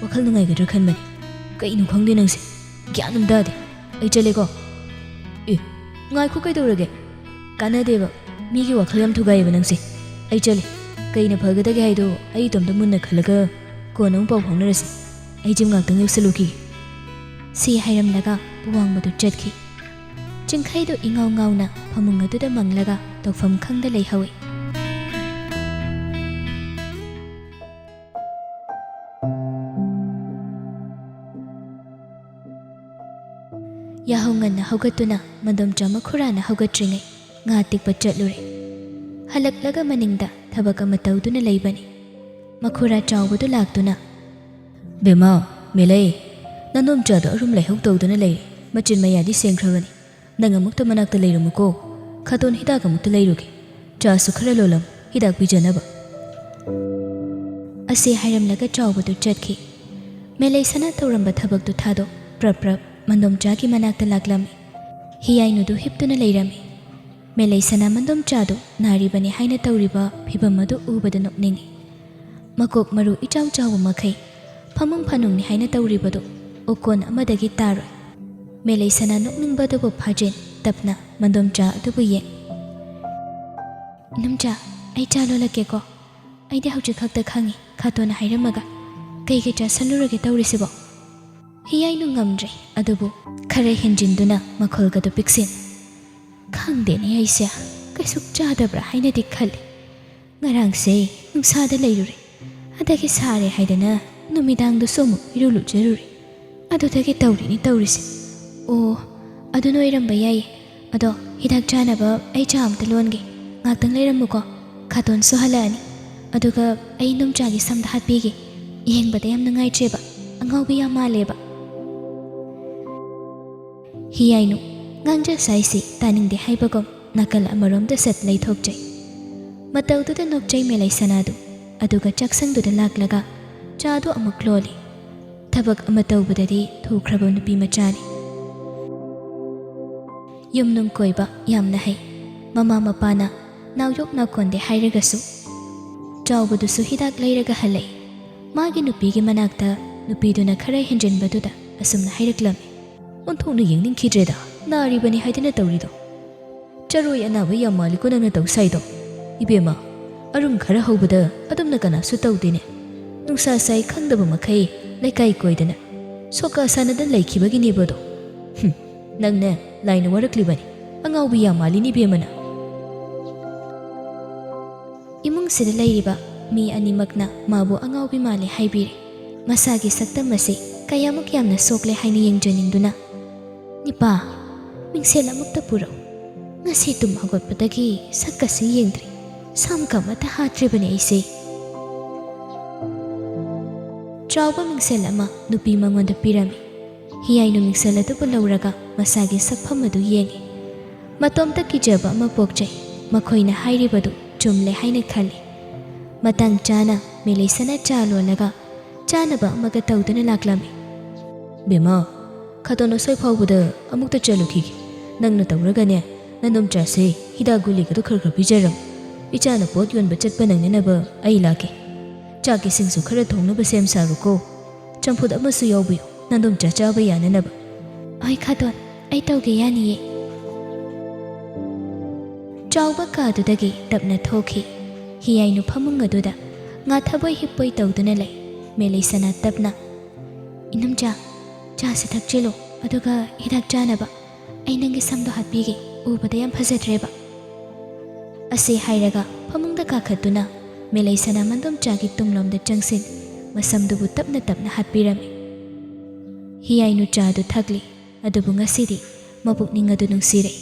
ꯋꯥꯈꯜ ꯅꯨꯡꯉꯥꯏꯒꯗ꯭ꯔꯥ ꯈꯟꯕꯅꯤ꯫ ꯀꯩꯅꯣ ꯈꯪꯗꯦ ꯅꯪꯁꯦ, ꯒ꯭ꯌꯥꯟ ꯑꯃ ꯇꯥꯗꯦ꯫ ꯑꯩ ꯆꯠꯂꯦꯀꯣ꯫" "ꯑꯦ, ꯉꯥꯏꯈꯣ, ꯀꯩꯗꯧꯔꯒꯦ?" "ꯀꯥꯟꯅꯗꯦꯕ, ꯃꯤꯒꯤ ꯋꯥꯈꯜ ꯌꯥꯝ ꯊꯨꯒꯥꯏꯌꯦꯕ ꯅꯪꯁꯦ꯫ ꯑꯩ ꯆꯠꯂꯦ꯫ ꯀꯩꯅ ꯐꯒꯗꯒꯦ ꯍꯥꯏꯗꯣ ꯑꯩ ꯏꯇꯣꯝꯇ ꯃꯨꯟꯅ ꯈꯜꯂꯒ ꯀꯣꯟꯅ ꯑꯃꯨꯛ ꯄꯥꯎ ꯐꯥꯎꯅꯔꯁꯤ꯫ ꯑꯩ ꯖꯤꯝ ꯉꯥꯛꯇꯪ ꯌꯧꯁꯜꯂꯨꯈꯤꯒꯦ꯫" ꯁꯤ ꯍꯥꯏꯔꯝꯂꯒ ꯄꯨꯋꯥꯡꯕꯗꯨ ꯆꯠꯈꯤ꯫ ꯆꯤꯡꯈꯩꯗꯨ ꯏꯉꯥꯎ ꯉꯥꯎꯅ ꯐꯃꯨꯡ ꯑꯗꯨꯗ ꯃꯪꯂꯒ ꯇꯧꯐꯝ ꯈꯪꯗ ꯂꯩꯍꯧꯏ꯫ ꯌꯥꯍꯧ ꯉꯟꯅ ꯍꯧꯒꯠꯇꯨꯅ ꯃꯗꯣꯝꯆꯥ ꯃꯈꯨꯔꯥꯅ ꯍꯧꯒꯠꯇ꯭ꯔꯤꯉꯩ ꯉꯥ ꯇꯤꯛꯄ ꯆꯠꯂꯨꯔꯦ꯫ ꯍꯜꯂꯛꯂꯒ ꯃꯅꯤꯡꯗ ꯊꯕꯛ ꯑꯃ ꯇꯧꯗꯨꯅ ꯂꯩꯕꯅꯤ꯫ ꯃꯈꯨꯔꯥ ꯆꯥꯎꯕꯗꯨ ꯂꯥꯛꯇꯨꯅ, "ꯕꯦꯝꯃ, ꯃꯦꯂꯩ, ꯅꯅꯣꯝꯆꯥꯗꯣ ꯑꯔꯨꯝ ꯂꯥꯏꯍꯧ ꯇꯧꯗꯨꯅ ꯂꯩꯔꯦ꯫ ꯃꯆꯤꯟ ꯃꯌꯥꯗꯤ ꯁꯦꯡꯈ꯭ꯔꯕꯅꯤ꯫ ꯅꯪ ꯑꯃꯨꯛꯇ ꯃꯅꯥꯛꯇ ꯂꯩꯔꯝꯃꯨꯀꯣ꯫ ꯈꯥꯇꯣꯟ ꯍꯤꯗꯥꯛ ꯑꯃꯨꯛꯇ ꯂꯩꯔꯨꯒꯦ꯫ ꯆꯥꯁꯨ ꯈꯔ ꯂꯣꯜꯂꯝꯃꯨ, ꯍꯤꯗꯥꯛ ꯄꯤꯖꯅꯕ꯫" ꯑꯁꯤ ꯍꯥꯏꯔꯝꯂꯒ ꯆꯥꯎꯕꯗꯨ ꯆꯠꯈꯤ꯫ ꯃꯦꯂꯩꯁꯅꯥ ꯇꯧꯔꯝꯕ ꯊꯕꯛꯇꯨ ꯊꯥꯗꯣꯛ ꯄ꯭ꯔꯞ ꯄ꯭ꯔꯞ ꯃꯟꯗꯣꯝꯆꯥꯒꯤ ꯃꯅꯥꯛꯇ ꯂꯥꯛꯂꯝꯃꯤ꯫ ꯍꯤꯌꯥꯏꯅꯨꯗꯨ ꯍꯤꯞꯇꯨꯅ ꯂꯩꯔꯝꯃꯤ꯫ ꯃꯦꯂꯩꯁꯅꯥ ꯃꯟꯗꯣꯝꯆꯥꯗꯨ ꯅꯥꯔꯤꯕꯅꯤ ꯍꯥꯏꯅ ꯇꯧꯔꯤꯕ ꯐꯤꯚꯝ ꯑꯗꯨ ꯎꯕꯗ ꯅꯣꯛꯅꯤꯡꯉꯤ꯫ ꯃꯀꯣꯛ ꯃꯔꯨ ꯏꯆꯥꯎ ꯆꯥꯎꯕ ꯃꯈꯩ ꯐꯃꯨꯡ ꯐꯥꯅꯨꯡꯅꯤ ꯍꯥꯏꯅ ꯇꯧꯔꯤꯕꯗꯨ ꯑꯣꯀꯣꯟ ꯑꯃꯗꯒꯤ ꯇꯥꯔꯣꯏ꯫ ꯃꯦꯂꯩꯁꯅꯥ ꯅꯣꯛꯅꯤꯡꯕ ꯑꯗꯨꯕꯨ ꯐꯥꯖꯤꯟ ꯇꯞꯅ ꯃꯟꯗꯣꯝꯆꯥ ꯑꯗꯨꯕꯨ ꯌꯦꯡ꯫ "ꯏꯅꯝꯆꯥ, ꯑꯩ ꯆꯥ ꯂꯣꯜꯂꯛꯀꯦꯀꯣ꯫ ꯑꯩꯗꯤ ꯍꯧꯖꯤꯛ ꯈꯛꯇ ꯈꯪꯉꯤ ꯈꯥꯇꯣꯟꯅ ꯍꯥꯏꯔꯝꯃꯒ꯫ ꯀꯩ ꯀꯩ ꯆꯥꯁꯜꯂꯨꯔꯒꯦ ꯇꯧꯔꯤꯁꯤꯕꯣ?" ꯍꯤꯌꯥꯏꯅꯨ ꯉꯝꯗ꯭ꯔꯦ, ꯑꯗꯨꯕꯨ ꯈꯔ ꯍꯦꯟꯖꯤꯟꯗꯨꯅ ꯃꯈꯣꯜꯒꯗꯨ ꯄꯤꯛꯁꯤꯟ, "ꯈꯪꯗꯦꯅꯦ, ꯑꯩꯁꯦ ꯀꯩꯁꯨ ꯆꯥꯗꯕ꯭ꯔꯥ ꯍꯥꯏꯅꯗꯤ ꯈꯜꯂꯤ꯫ ꯉꯔꯥꯡꯁꯦ ꯅꯨꯡꯁꯥꯗ ꯂꯩꯔꯨꯔꯦ, ꯑꯗꯒꯤ ꯁꯥꯔꯦ ꯍꯥꯏꯗꯅ ꯅꯨꯃꯤꯗꯥꯡꯗꯨꯁꯨ ꯑꯃꯨꯛ ꯏꯔꯨ ꯂꯨꯖꯔꯨꯔꯦ꯫ ꯑꯗꯨꯗꯒꯤ ꯇꯧꯔꯤꯅꯤ ꯇꯧꯔꯤꯁꯦ꯫ ꯑꯣ, ꯑꯗꯨꯅ ꯑꯣꯏꯔꯝꯕ ꯌꯥꯏꯌꯦ꯫ ꯑꯗꯣ ꯍꯤꯗꯥꯛ ꯆꯥꯅꯕ ꯑꯩ ꯆꯥ ꯑꯝꯇ ꯂꯣꯟꯒꯦ꯫ ꯉꯥꯛꯇꯪ ꯂꯩꯔꯝꯃꯨꯀꯣ꯫ ꯈꯥꯇꯣꯟꯁꯨ ꯍꯜꯂꯛꯑꯅꯤ꯫ ꯑꯗꯨꯒ ꯑꯩ ꯏꯅꯣꯝꯆꯥꯒꯤ ꯁꯝꯗ ꯍꯥꯠꯄꯤꯒꯦ꯫ ꯌꯦꯡꯕꯗ ꯌꯥꯝ ꯅꯨꯡꯉꯥꯏꯇ꯭ꯔꯦꯕ꯫ ꯑꯉꯥꯎꯕꯤ ꯌꯥꯝ ꯃꯥꯜꯂꯦꯕ꯫" ꯍꯤꯌꯥꯏꯅꯨ ꯉꯥꯡꯖ ꯁꯥꯏꯁꯤ ꯇꯥꯅꯤꯡꯗꯦ ꯍꯥꯏꯕꯒꯨꯝ ꯅꯥꯀꯜ ꯑꯃꯔꯣꯝꯗ ꯁꯠ ꯂꯩꯊꯣꯛꯆꯩ꯫ ꯃꯇꯧꯗꯨꯗ ꯅꯣꯛꯆꯩ ꯃꯦꯂꯩꯁꯅꯥꯗꯨ꯫ ꯑꯗꯨꯒ ꯆꯥꯛꯁꯪꯗꯨꯗ ꯂꯥꯛꯂꯒ ꯆꯥꯗꯨ ꯑꯃꯨꯛ ꯂꯣꯜꯂꯤ꯫ ꯊꯕꯛ ꯑꯃ ꯇꯧꯕꯗꯗꯤ ꯊꯨꯈ꯭ꯔꯕ ꯅꯨꯄꯤ ꯃꯆꯥꯅꯤ꯫ ꯌꯨꯝꯅꯨꯡ ꯀꯣꯏꯕ ꯌꯥꯝꯅ ꯍꯩ꯫ ꯃꯃꯥ ꯃꯄꯥꯅ ꯅꯥꯎꯌꯣꯛ ꯅꯥꯎꯀꯣꯟꯗꯦ ꯍꯥꯏꯔꯒꯁꯨ꯫ ꯆꯥꯎꯕꯗꯨꯁꯨ ꯍꯤꯗꯥꯛ ꯂꯩꯔꯒ ꯍꯜꯂꯛꯏ꯫ ꯃꯥꯒꯤ ꯅꯨꯄꯤꯒꯤ ꯃꯅꯥꯛꯇ ꯅꯨꯄꯤꯗꯨꯅ ꯈꯔ ꯍꯦꯟꯖꯤꯟꯕꯗꯨꯗ ꯑꯁꯨꯝꯅ ꯍꯥꯏꯔꯛꯂꯝꯃꯤ꯫ "ꯑꯣꯟꯊꯣꯛꯅ ꯌꯦꯡꯅꯤꯡꯈꯤꯗ꯭ꯔꯦꯗ, ꯅꯥꯔꯤꯕꯅꯤ ꯍꯥꯏꯗꯅ ꯇꯧꯔꯤꯗꯣ꯫ ꯆꯔꯣꯏ ꯑꯅꯥꯕ ꯌꯥꯝ ꯃꯥꯜꯂꯤꯀꯣ ꯅꯪꯅ ꯇꯧ ꯁꯥꯏꯗꯣ꯫ ꯏꯕꯦꯝꯃ, ꯑꯔꯨꯝ ꯈꯔ ꯍꯧꯕꯗ ꯑꯗꯨꯝꯅ ꯀꯅꯥꯁꯨ ꯇꯧꯗꯦꯅꯦ꯫ ꯅꯨꯡꯁꯥ ꯁꯥꯏ ꯈꯪꯗꯕ ꯃꯈꯩ ꯂꯩꯀꯥꯏ ꯀꯣꯏꯗꯅ ꯁꯣꯀꯥ ꯁꯥꯟꯅꯗꯅ ꯂꯩꯈꯤꯕꯒꯤꯅꯦꯕ ꯑꯗꯣ꯫ ꯍꯨꯝ, ꯅꯪꯅꯦ ꯂꯥꯏꯅ ꯋꯥꯔꯛꯂꯤꯕꯅꯤ꯫ ꯑꯉꯥꯎꯕꯤ ꯌꯥꯝ ꯃꯥꯜꯂꯤꯅꯤ ꯏꯕꯦꯝꯃꯅ꯫" ꯏꯃꯨꯡꯁꯤꯗ ꯂꯩꯔꯤꯕ ꯃꯤ ꯑꯅꯤꯃꯛꯅ ꯃꯥꯕꯨ ꯑꯉꯥꯎꯕꯤ ꯃꯥꯜꯂꯤ ꯍꯥꯏꯕꯤꯔꯦ꯫ ꯃꯁꯥꯒꯤ ꯁꯛꯇꯝ ꯑꯁꯤ ꯀꯌꯥꯃꯨꯛ ꯌꯥꯝꯅ ꯁꯣꯛꯂꯦ ꯍꯥꯏꯅ ꯌꯦꯡꯖꯅꯤꯡꯗꯨꯅ, "ꯅꯤꯄꯥ, ꯃꯤꯡꯁꯦꯜ ꯑꯃꯨꯛꯇ ꯄꯨꯔꯛꯎ꯫ ꯉꯁꯤ ꯇꯨꯝ ꯍꯧꯒꯠꯄꯗꯒꯤ ꯁꯛꯀꯁꯤ ꯌꯦꯡꯗ꯭ꯔꯤ꯫ ꯁꯝꯒ ꯑꯃꯠꯇ ꯍꯥꯠꯇ꯭ꯔꯤꯕꯅꯤ ꯑꯩꯁꯦ꯫" ꯆꯥꯎꯕ ꯃꯤꯡꯁꯦꯜ ꯑꯃ ꯅꯨꯄꯤ ꯃꯉꯣꯟꯗ ꯄꯤꯔꯝꯃꯤ꯫ ꯍꯤꯌꯥꯏꯅꯨ ꯃꯤꯡꯁꯦꯜ ꯑꯗꯨꯕꯨ ꯂꯧꯔꯒ ꯃꯁꯥꯒꯤ ꯁꯛꯐꯝ ꯑꯗꯨ ꯌꯦꯡꯉꯤ꯫ ꯃꯇꯣꯝꯇ ꯀꯤꯖꯕ ꯑꯃ ꯄꯣꯛꯆꯩ꯫ ꯃꯈꯣꯏꯅ ꯍꯥꯏꯔꯤꯕꯗꯨ ꯆꯨꯝꯂꯦ ꯍꯥꯏꯅ ꯈꯜꯂꯤ꯫ ꯃꯇꯥꯡ ꯆꯥꯅ ꯃꯦꯂꯩꯁꯅꯥ ꯆꯥ ꯂꯣꯜꯂꯒ ꯆꯥꯅꯕ ꯑꯃꯒ ꯇꯧꯗꯨꯅ ꯂꯥꯛꯂꯝꯃꯤ꯫ "ꯕꯦꯝꯃ, ꯈꯥꯇꯣꯟ ꯑꯁꯣꯏ ꯐꯥꯎꯕꯗ ꯑꯃꯨꯛꯇ ꯆꯠꯂꯨꯈꯤꯒꯦ꯫ ꯅꯪꯅ ꯇꯧꯔꯒꯅꯦ, ꯅꯗꯣꯝꯆꯥꯁꯦ ꯍꯤꯗꯥꯛ ꯒꯨꯂꯤꯒꯗꯣ ꯈꯔ ꯈꯔ ꯄꯤꯖꯔꯝꯃꯨ꯫ ꯏꯆꯥꯅ ꯄꯣꯠ ꯌꯣꯟꯕ ꯆꯠꯄ ꯅꯪꯅꯅꯕ ꯑꯩ ꯂꯥꯛꯀꯦ꯫ ꯆꯥꯛꯀꯤ ꯁꯤꯡꯁꯨ ꯈꯔ ꯊꯣꯡꯅꯕ ꯁꯦꯝ ꯁꯥꯔꯨꯀꯣ꯫ ꯆꯝꯐꯨꯠ ꯑꯃꯁꯨ ꯌꯥꯎꯕꯤꯌꯨ, ꯅꯗꯣꯝꯆꯥ ꯆꯥꯕ ꯌꯥꯅꯅꯕ꯫" "ꯍꯣꯏ ꯈꯥꯇꯣꯟ, ꯑꯩ ꯇꯧꯒꯦ ꯌꯥꯅꯤꯌꯦ꯫" ꯆꯥꯎꯕ ꯀꯥꯗꯨꯗꯒꯤ ꯇꯞꯅ ꯊꯣꯛꯈꯤ꯫ ꯍꯤꯌꯥꯏꯅꯨ ꯐꯃꯨꯡ ꯑꯗꯨꯗ ꯉꯥ ꯊꯕꯣꯏ ꯍꯤꯞꯄꯣꯏ ꯇꯧꯗꯨꯅ ꯂꯩ꯫ ꯃꯦꯂꯩꯁꯅꯥ ꯇꯞꯅ, "ꯏꯅꯝꯆꯥ, ꯆꯥꯁꯤ ꯊꯛꯆꯤꯜꯂꯨ, ꯑꯗꯨꯒ ꯍꯤꯗꯥꯛ ꯆꯥꯅꯕ꯫ ꯑꯩ ꯅꯪꯒꯤ ꯁꯝꯗꯣ ꯍꯥꯠꯄꯤꯒꯦ, ꯎꯕꯗ ꯌꯥꯝ ꯐꯖꯗ꯭ꯔꯦꯕ꯫" ꯑꯁꯤ ꯍꯥꯏꯔꯒ ꯐꯃꯨꯡꯗ ꯀꯥꯈꯠꯇꯨꯅ ꯃꯦꯂꯩꯁꯅꯥ ꯃꯗꯣꯝꯆꯥꯒꯤ ꯇꯨꯡꯂꯣꯝꯗ ꯆꯪꯁꯤꯟ, ꯃꯁꯝꯗꯨꯕꯨ ꯇꯞꯅ ꯇꯞꯅ ꯍꯥꯠꯄꯤꯔꯝꯃꯤ꯫ ꯍꯤꯌꯥꯏꯅꯨ ꯆꯥꯗꯨ ꯊꯛꯂꯤ, ꯑꯗꯨꯕꯨ ꯉꯁꯤꯗꯤ ꯃꯄꯨꯛꯅꯤꯡ ꯑꯗꯨ ꯅꯨꯡꯁꯤꯔꯛꯏ꯫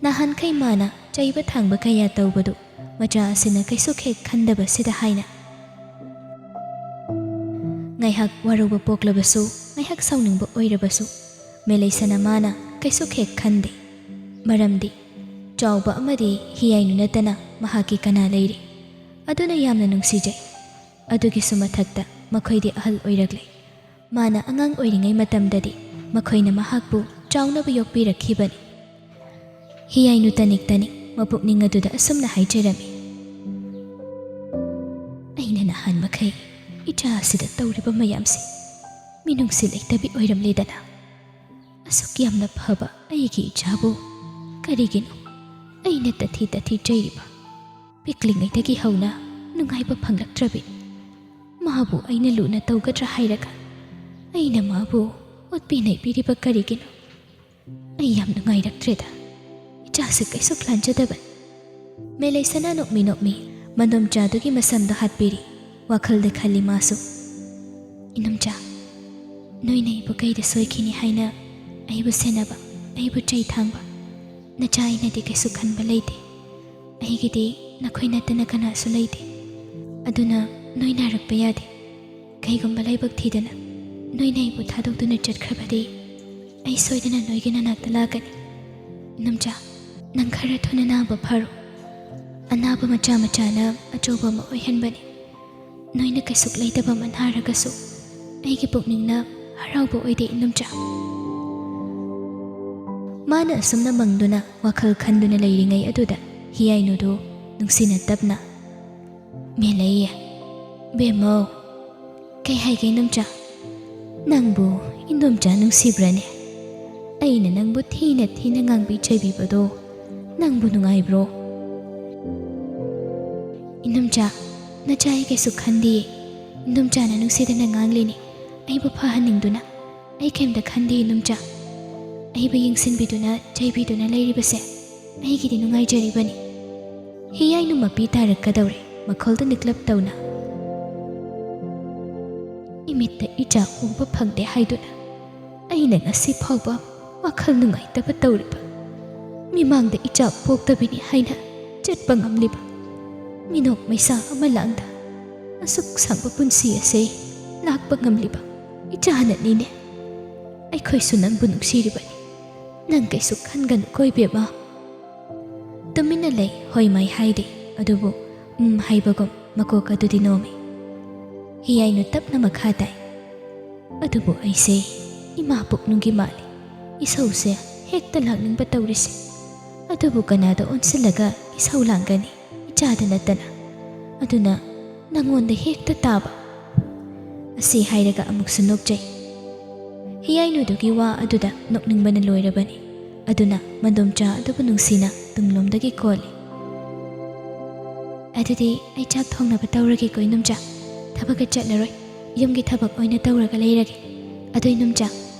ꯅꯍꯥꯟꯈꯩ ꯃꯥꯅ ꯆꯩꯕ ꯊꯥꯡꯕ ꯀꯌꯥ ꯇꯧꯕꯗꯨ ꯃꯆꯥ ꯑꯁꯤꯅ ꯀꯩꯁꯨ ꯈꯦꯛ ꯈꯟꯗꯕꯁꯤꯗ ꯍꯥꯏꯅ꯫ ꯉꯥꯏꯍꯥꯛ ꯋꯥꯔꯧꯕ ꯄꯣꯛꯂꯕꯁꯨ, ꯉꯥꯏꯍꯥꯛ ꯁꯥꯎꯅꯤꯡꯕ ꯑꯣꯏꯔꯕꯁꯨ, ꯃꯦꯂꯩꯁꯅꯥ ꯃꯥꯅ ꯀꯩꯁꯨ ꯈꯦꯛ ꯈꯟꯗꯦ꯫ ꯃꯔꯝꯗꯤ ꯆꯥꯎꯕ ꯑꯃꯗꯤ ꯍꯤꯌꯥꯏꯅꯨ ꯅꯠꯇꯅ ꯃꯍꯥꯛꯀꯤ ꯀꯅꯥ ꯂꯩꯔꯤ? ꯑꯗꯨꯅ ꯌꯥꯝꯅ ꯅꯨꯡꯁꯤꯖꯩ꯫ ꯑꯗꯨꯒꯤꯁꯨ ꯃꯊꯛꯇ ꯃꯈꯣꯏꯗꯤ ꯑꯍꯜ ꯑꯣꯏꯔꯛꯂꯦ꯫ ꯃꯥꯅ ꯑꯉꯥꯡ ꯑꯣꯏꯔꯤꯉꯩ ꯃꯇꯝꯗꯗꯤ ꯃꯈꯣꯏꯅ ꯃꯍꯥꯛꯄꯨ ꯆꯥꯎꯅꯕ ꯌꯣꯛꯄꯤꯔꯛꯈꯤꯕꯅꯤ꯫ ꯍꯤꯌꯥꯏꯅꯨ ꯇꯅꯤꯛ ꯇꯅꯤꯛ ꯃꯄꯨꯛꯅꯤꯡ ꯑꯗꯨꯗ ꯑꯁꯨꯝꯅ ꯍꯥꯏꯖꯔꯝꯃꯤ, "ꯑꯩꯅ ꯅꯍꯥꯟ ꯃꯈꯩ ꯏꯆꯥ ꯑꯁꯤꯗ ꯇꯧꯔꯤꯕ ꯃꯌꯥꯝꯁꯦ ꯃꯤꯅꯨꯡꯁꯤ ꯂꯩꯇꯕꯤ ꯑꯣꯏꯔꯝꯂꯦꯗꯅ꯫ ꯑꯁꯨꯛ ꯌꯥꯝꯅ ꯐꯕ ꯑꯩꯒꯤ ꯏꯆꯥꯕꯨ ꯀꯔꯤꯒꯤꯅꯣ ꯑꯩꯅ ꯇꯊꯤ ꯇꯊꯤ ꯆꯩꯔꯤꯕ? ꯄꯤꯛꯂꯤꯉꯩꯗꯒꯤ ꯍꯧꯅ ꯅꯨꯡꯉꯥꯏꯕ ꯐꯪꯂꯛꯇ꯭ꯔꯕꯤ꯫ ꯃꯥꯕꯨ ꯑꯩꯅ ꯂꯨꯅ ꯇꯧꯒꯗ꯭ꯔꯥ ꯍꯥꯏꯔꯒ ꯑꯩꯅ ꯃꯥꯕꯨ ꯑꯣꯠꯄꯤ ꯅꯩꯕꯤꯔꯤꯕ ꯀꯔꯤꯒꯤꯅꯣ? ꯑꯩ ꯌꯥꯝ ꯅꯨꯡꯉꯥꯏꯔꯛꯇ꯭ꯔꯦꯗ꯫ ꯏꯆꯥꯁꯦ ꯀꯩꯁꯨ ꯂꯥꯟꯖꯗꯕꯅꯤ꯫" ꯃꯦꯂꯩꯁꯅꯥ ꯅꯣꯛꯃꯤ ꯅꯣꯛꯃꯤ ꯃꯗꯣꯝꯆꯥꯗꯨꯒꯤ ꯃꯁꯝꯗꯣ ꯍꯥꯠꯄꯤꯔꯤ꯫ ꯋꯥꯈꯜꯗ ꯈꯜꯂꯤ ꯃꯥꯁꯨ, "ꯏꯅꯝꯆꯥ, ꯅꯣꯏꯅ ꯑꯩꯕꯨ ꯀꯩꯗ ꯁꯣꯏꯈꯤꯅꯤ ꯍꯥꯏꯅ ꯑꯩꯕꯨ ꯁꯦꯟꯅꯕ, ꯑꯩꯕꯨ ꯆꯩ ꯊꯥꯡꯕ? ꯅꯆꯥ ꯑꯩꯅꯗꯤ ꯀꯩꯁꯨ ꯈꯟꯕ ꯂꯩꯇꯦ꯫ ꯑꯩꯒꯤꯗꯤ ꯅꯈꯣꯏ ꯅꯠꯇꯅ ꯀꯅꯥꯁꯨ ꯂꯩꯇꯦ꯫ ꯑꯗꯨꯅ ꯅꯣꯏ ꯅꯥꯔꯛꯄ ꯌꯥꯗꯦ꯫ ꯀꯩꯒꯨꯝꯕ ꯂꯥꯏꯕꯛ ꯊꯤꯗꯅ ꯅꯣꯏꯅ ꯑꯩꯕꯨ ꯊꯥꯗꯣꯛꯇꯨꯅ ꯆꯠꯈ꯭ꯔꯕꯗꯤ, ꯑꯩ ꯁꯣꯏꯗꯅ ꯅꯣꯏꯒꯤ ꯅꯅꯥꯛꯇ ꯂꯥꯛꯀꯅꯤ꯫ ꯏꯅꯝꯆꯥ, ꯅꯪ ꯈꯔ ꯊꯨꯅ ꯅꯥꯕ ꯐꯔꯣ꯫ ꯑꯅꯥꯕ ꯃꯆꯥ ꯃꯆꯥꯅ ꯑꯆꯧꯕ ꯑꯃ ꯑꯣꯏꯍꯟꯕꯅꯤ꯫ ꯅꯣꯏꯅ ꯀꯩꯁꯨꯛ ꯂꯩꯇꯕ ꯑꯃ ꯅꯥꯔꯒꯁꯨ, ꯑꯩꯒꯤ ꯄꯨꯛꯅꯤꯡꯅ ꯍꯔꯥꯎꯕ ꯑꯣꯏꯗꯦ, ꯏꯅꯝꯆꯥ꯫ ꯃꯥꯅ ꯑꯁꯨꯝꯅ ꯃꯪꯗꯨꯅ ꯋꯥꯈꯜ ꯈꯟꯗꯨꯅ ꯂꯩꯔꯤꯉꯩ ꯑꯗꯨꯗ, ꯍꯤꯌꯥꯏꯅꯨꯗꯨ ꯅꯨꯡꯁꯤꯅ ꯇꯞꯅ, "ꯃꯦꯂꯩꯌꯦ, ꯕꯦꯝꯃꯧ, ꯀꯩ ꯍꯥꯏꯒꯦ ꯏꯅꯝꯆꯥ? ꯅꯪꯕꯨ ꯏꯟꯗꯣꯝꯆꯥ ꯅꯨꯡꯁꯤꯕ꯭ꯔꯅꯦ? ꯑꯩꯅ ꯅꯪꯕꯨ ꯊꯤꯅ ꯊꯤꯅ ꯉꯥꯡꯕꯤ ꯆꯩꯕꯤꯕꯗꯣ ꯅꯪꯕꯨ ꯅꯨꯡꯉꯥꯏꯕ꯭ꯔꯣ?" "ꯏꯅꯝꯆꯥ, ꯅꯆꯥ ꯑꯩ ꯀꯩꯁꯨ ꯈꯟꯗꯤꯌꯦ꯫ ꯏꯅꯝꯆꯥꯅ ꯅꯨꯡꯁꯤꯗꯅ ꯉꯥꯡꯂꯤꯅꯤ, ꯑꯩꯕꯨ ꯐꯍꯟꯅꯤꯡꯗꯨꯅ꯫ ꯑꯩ ꯀꯩꯝꯇ ꯈꯟꯗꯦ ꯏꯅꯝꯆꯥ꯫ ꯑꯩꯕꯨ ꯌꯦꯡꯁꯤꯟꯕꯤꯗꯨꯅ ꯆꯩꯕꯤꯗꯨꯅ ꯂꯩꯔꯤꯕꯁꯦ ꯑꯩꯒꯤꯗꯤ ꯅꯨꯡꯉꯥꯏꯖꯔꯤꯕꯅꯤ꯫" ꯍꯤꯌꯥꯏꯅꯨ ꯃꯄꯤ ꯇꯥꯔꯛꯀꯗꯧꯔꯦ, ꯃꯈꯣꯜꯗꯨ ꯅꯤꯛꯂꯞ ꯇꯧꯅ꯫ "ꯏꯃꯤꯠꯇ ꯏꯆꯥ ꯎꯕ ꯐꯪꯗꯦ ꯍꯥꯏꯗꯨꯅ ꯑꯩꯅ ꯉꯁꯤ ꯐꯥꯎꯕ ꯋꯥꯈꯜ ꯅꯨꯡꯉꯥꯏꯇꯕ ꯇꯧꯔꯤꯕ, ꯃꯤꯃꯥꯡꯗ ꯏꯆꯥ ꯄꯣꯛꯇꯕꯤꯅꯤ ꯍꯥꯏꯅ ꯆꯠꯄ ꯉꯝꯂꯤꯕ, ꯃꯤꯅꯣꯛ ꯃꯩꯁꯥ ꯑꯃ ꯂꯥꯡꯗ ꯑꯁꯨꯛ ꯁꯥꯡꯕ ꯄꯨꯟꯁꯤ ꯑꯁꯦ ꯂꯥꯛꯄ ꯉꯝꯂꯤꯕ ꯏꯆꯥꯅꯅꯤꯅꯦ꯫ ꯑꯩꯈꯣꯏꯁꯨ ꯅꯪꯕꯨ ꯅꯨꯡꯁꯤꯔꯤꯕꯅꯤ꯫ ꯅꯪ ꯀꯩꯁꯨ ꯈꯟꯒꯅꯨꯀꯣ ꯏꯕꯦꯝꯃ꯫" ꯇꯨꯃꯤꯟꯅ ꯂꯩ, ꯍꯣꯏ ꯃꯥꯏ ꯍꯥꯏꯗꯦ, ꯑꯗꯨꯕꯨ ꯎꯝ ꯍꯥꯏꯕꯒꯨꯝ ꯃꯀꯣꯛ ꯑꯗꯨꯗꯤ ꯅꯣꯝꯃꯤ꯫ ꯍꯤꯌꯥꯏꯅꯨ ꯇꯞꯅ ꯃꯈꯥ ꯇꯥꯏ, "ꯑꯗꯨꯕꯨ ꯑꯩꯁꯦ ꯏꯃꯥ ꯄꯨꯛꯅꯨꯡꯒꯤ ꯃꯥꯜꯂꯤ꯫ ꯏꯁꯧꯁꯦ ꯍꯦꯛꯇ ꯂꯥꯡꯅꯤꯡꯕ ꯇꯧꯔꯤꯁꯦ꯫ ꯑꯗꯨꯕꯨ ꯀꯅꯥꯗ ꯑꯣꯟꯁꯤꯜꯂꯒ ꯏꯁꯧ ꯂꯥꯡꯒꯅꯤ, ꯏꯆꯥꯗ ꯅꯠꯇꯅ? ꯑꯗꯨꯅ ꯅꯪꯉꯣꯟꯗ ꯍꯦꯛꯇ ꯇꯥꯕ꯫" ꯑꯁꯤ ꯍꯥꯏꯔꯒ ꯑꯃꯨꯛꯁꯨ ꯅꯣꯛꯆꯩ꯫ ꯍꯤꯌꯥꯏꯅꯨꯗꯨꯒꯤ ꯋꯥ ꯑꯗꯨꯗ ꯅꯣꯛꯅꯤꯡꯕꯅ ꯂꯣꯏꯔꯕꯅꯤ꯫ ꯑꯗꯨꯅ ꯃꯟꯗꯣꯝꯆꯥ ꯑꯗꯨꯕꯨ ꯅꯨꯡꯁꯤꯅ ꯇꯨꯡꯂꯣꯝꯗꯒꯤ ꯀꯣꯜꯂꯤ꯫ "ꯑꯗꯨꯗꯤ ꯑꯩ ꯆꯥꯛ ꯊꯣꯡꯅꯕ ꯇꯧꯔꯒꯦꯀꯣ ꯏꯅꯨꯝꯆꯥ꯫ ꯊꯕꯛꯀ ꯆꯠꯂꯔꯣꯏ, ꯌꯨꯝꯒꯤ ꯊꯕꯛ ꯑꯣꯏꯅ ꯇꯧꯔꯒ ꯂꯩꯔꯒꯦ꯫ ꯑꯗꯣ ꯏꯅꯨꯝꯆꯥ,